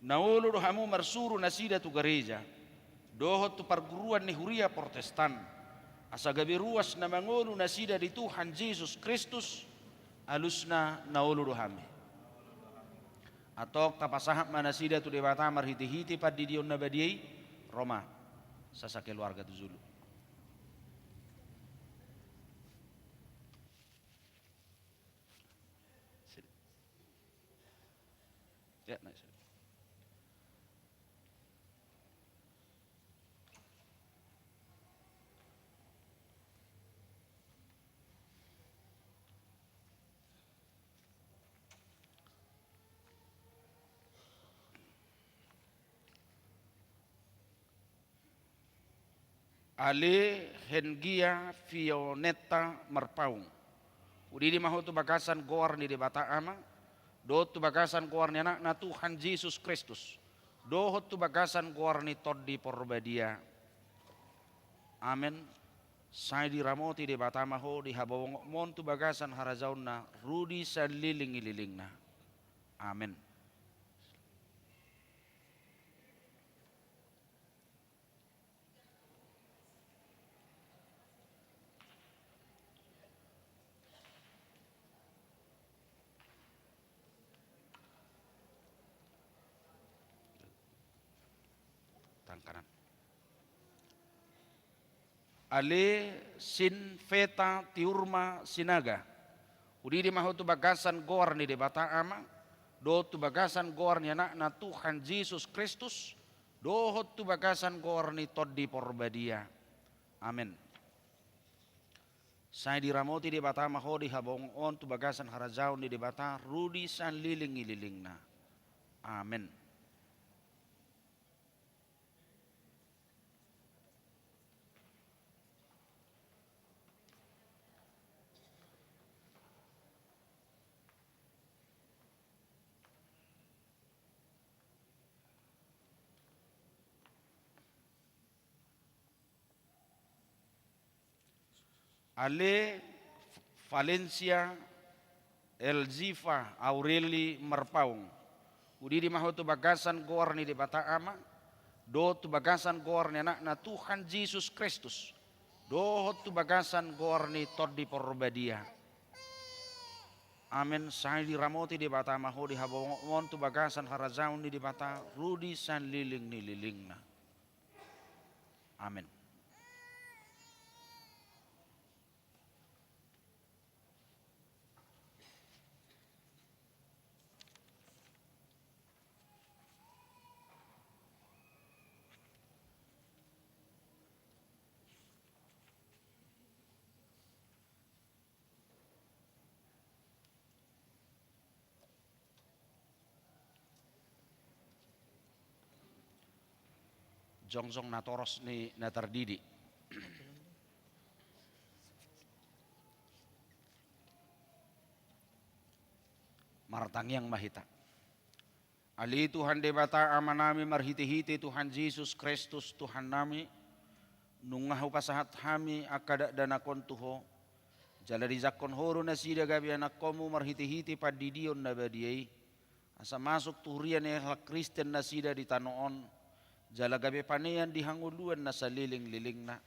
Na olo do hamu marsuru nasida tu gareja, dohot tu parguruan ni huria Protestan, asa gabe ruas na mangolu nasida di Tuhan Jesus Kristus, alusna na olo do hami. Antong tapasahat ma nasida tu Debata marhitehite pandidion na badia i. Ro ma, sasakeluarga tu julu. Ya, naik sudah. Ale Hengia Fionetta Marpaung, hudidi ma ho tu bagasan goar ni Debata Ama, dohot tu bagasan goar ni Anakna Tuhan Jesus Kristus, dohot tu bagasan goar ni Tondi Porbadia. Amen. Sai diramoti Debata ma ho di habobongonmon tu bagasan harajaonna rudi saleleng ni lelengna. Amen. Tangan kanan. Ale Sinfeta Tiurma Sinaga, hudidi ma ho tu bagasan goar ni Debata Ama, dohot tu bagasan goar ni Anakna Tuhan Jesus Kristus, dohot tu bagasan goar ni Tondi Porbadia. Amen. Sai diramoti Debata ma ho di habobongon on tu bagasan harajaon ni Debata rudi saleleng ni lelengna. Amen. Ale Valencia Elzifa Aureli Marpaung, hudidi ma ho tu bagasan goar ni Debata Ama, dohot tu bagasan goar ni Anakna Tuhan Jesus Kristus, dohot tu bagasan goar ni Tondi Porbadia. Amen. Sai diramoti Debata ma ho di habobongonmon tu bagasan harajaon ni Debata rudi saleleng ni lelengna. Amen. Jongjong natoras ni na tardidi. Martangiang ma hita. Ale Tuhan Debata Amanami, marhitehite Tuhan Jesus Kristus Tuhannami, nunga hupasahat hami angka dakdanak on tu Ho, jala dijangkon Ho do nasida gabe anakkonmu marhitehite pandidion na badia i, asa masuk tu huria ni halak Kristen nasida di tano on, jala gabe panean di hangoluan na saleleng-lelengna.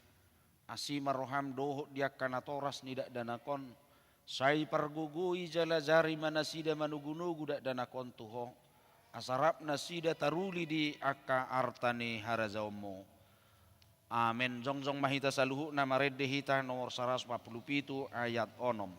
Asi ma roham dohot di angka natoras ni dakdanak on, sai pargogoi jala ajari ma nasida manogunogu dakdanak on tu Ho, asa rap nasida taruli di angka arta ni harajaonmu. Amen. Jongjong ma hita saluhutna, marende hita nomor saratus opat pulu pitu ayat onom.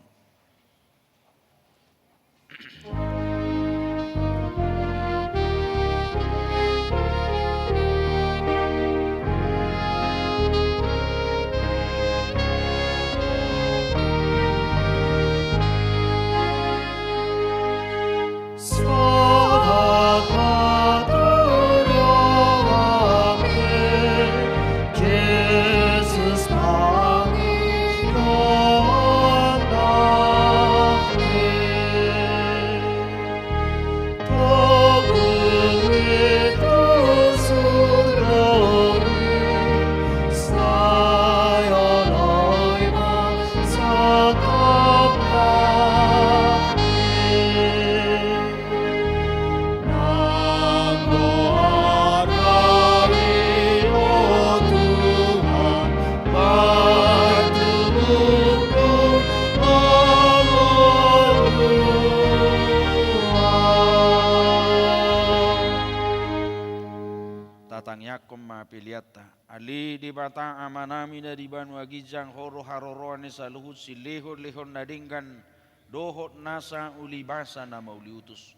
Tangiangkon ma peleanta. Ale Debata Amanami na di banua ginjang, Ho do haroroan ni saluhut silehonlehon na denggan dohot nasa ulibasa na mauliutus.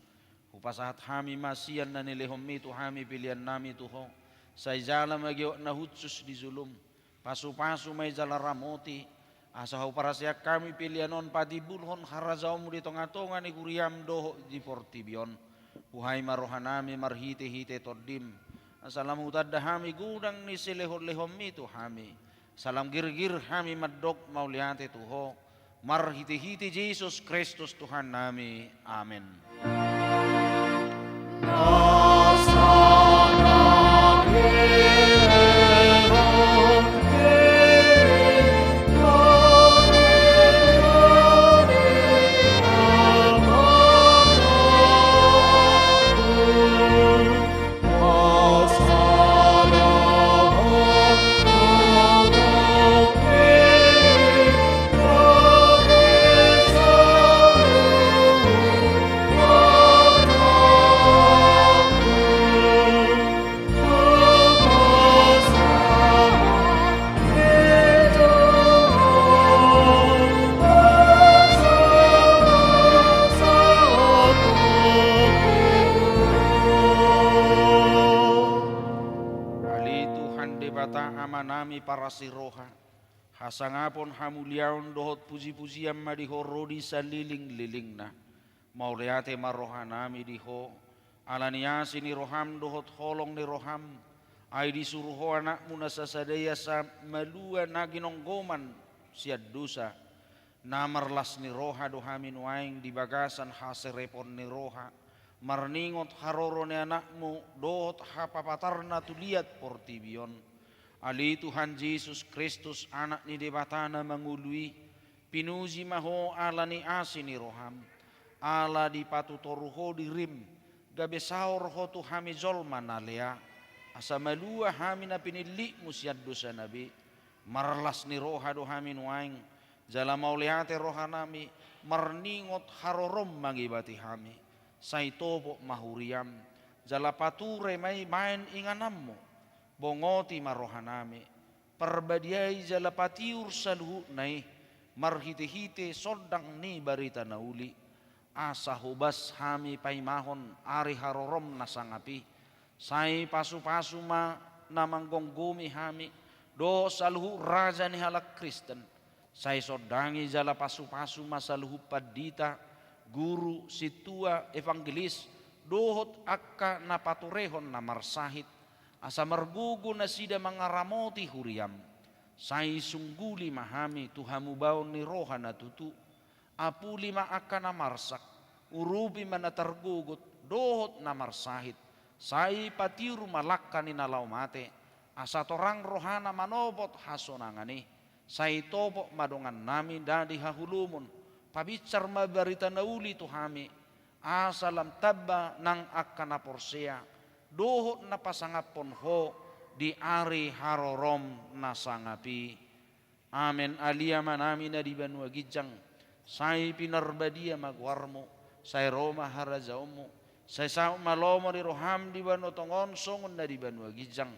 Hupasahat hami ma sian na nilehonMi tu hami peleannami tu Ho. Sai jala ma giot na hushus di jolom. Pasupasu ma i jala ramoti, asa huparsaehon hami pelean on patimbulhon harajaonMu di tongatonga ni huriaM dohot di portibi on. Buhai ma rohanami marhitehite TondiM, asa lam hutanda hami godang ni silehonlehonMi tu hami. Asa lam girgir hami mandok mauliate tu Ho, marhitehite Jesus Kristus Tuhannami. Amen. Ale Tuhan Debata Amanami parasi roha, hasangapon, hamuliaon dohot pujipujian ma di Ho ro di salelenglelengna. Mauliate ma rohanami di Ho, ala ni asi ni rohaM dohot holong ni rohaM, ai disuru Ho AnakMu na sasada i asa malua na ginonggoman sian dosa. Na marlas ni roha do hami nuaeng di bagasan haserepon ni roha, marningot haroro ni AnakMu dohot hapapatarna tu liat portibi on. Ale Tuhan Jesus Kristus, Anak ni Debata na mangolu i, pinuji ma Ho ala ni asi ni rohaM. Ala dipatutoru Ho diriM, gabe saor Ho tu hami jolma na lea, asa malua hami na pinillitMu sian dosana be. Marlas ni roha do hami nuaeng, jala mauliate rohanami, marningot haroroM mangibati hami. Sai topot ma huriaM, jala pature ma i baen ingananMu. Bongoti ma rohanami, parbadiai jala patiur saluhutna i, marhitehite sondang ni barita na uli, asa hobas hami paimahon ari haroroM na sangap i. Sai pasupasu ma na manggomgomi hami, dohot saluhut raja ni halak Kristen. Sai sondangi jala pasupasu ma saluhut pandita, guru, sintua, evangelis, dohot angka na paturehon na marsahit, asa margogo nasida mangaramoti huriaM. Sai sungguli ma hami tu hamubaon ni roha na tutu. Apuli ma angka na marsak, urupi ma na targogot dohot na marsahit. Sai patiur ma langka ni na laho mate, asa torang rohana manopot hasonangan i. Sai topot ma dongannami na di hahulumon, pabinsar ma barita na uli tu hami, asa lam tamba nang angka na porsea dohot na pasangaphon Ho di ari harorom na sangap i. Amen. Ale Amanami na di banua ginjang, sai pinarbadia ma goarmu, sai ro ma harajaonmu, sai saut ma lomo ni roham di banua tonga on songon na di banua ginjang.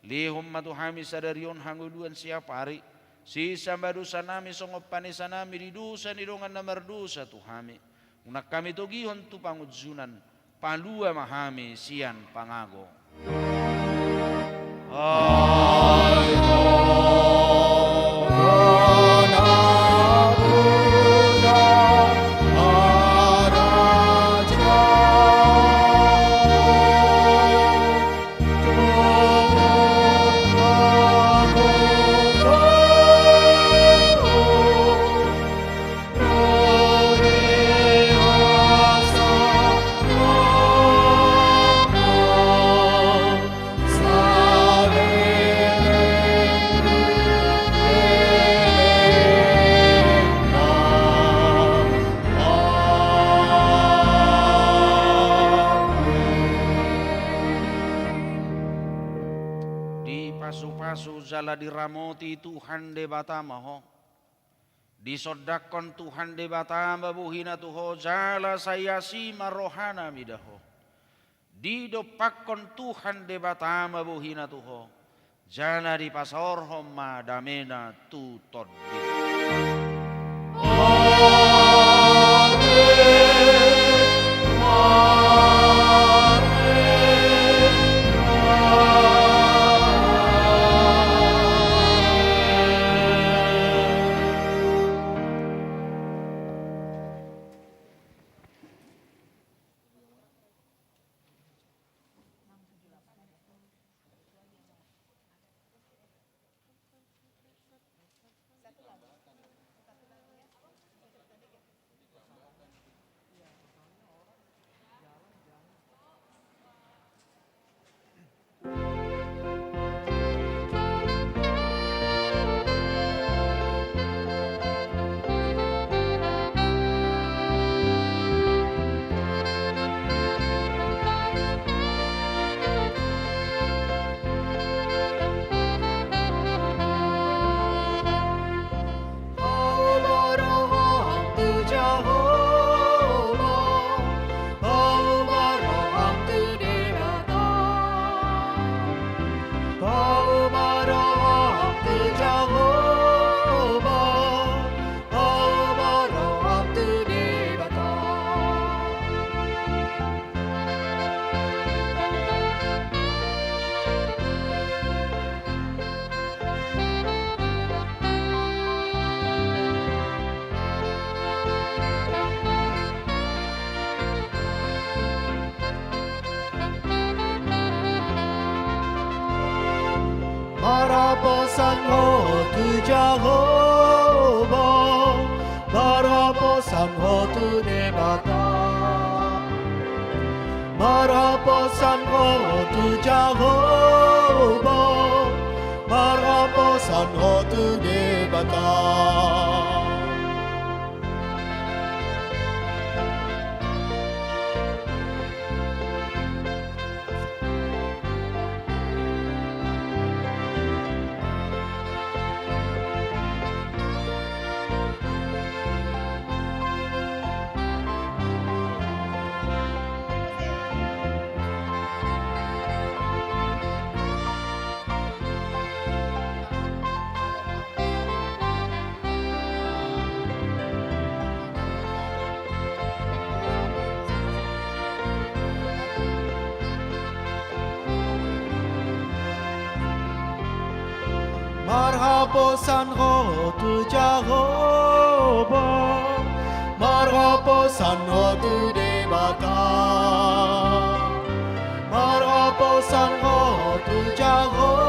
Lehon ma tu hami sadari on hangoluan siapari, sesa ma dosanami songon panesanami di dosa ni dongan na mardosa tu hami. Unang hami togihon tu pangunjunan, palua ma hami sian pangago. Dipasupasu jala diramoti Tuhan Debata ma ho. Disondangkon Tuhan Debata ma bohina tu ho, jala sai asi ma rohana mida ho. Didompakkon Tuhan Debata ma bohina tu ho, jala dipasaorhon ma damena tu tondim. Marhaposan ho tu Jahowa, marhaposan ho tu Debata. Marhaposan ho tu Jahowa, marhaposan ho tu Debata. Marhaposan ho tu Jahowa, marhaposan ho tu Debata. Marhaposan ho tu Jahowa,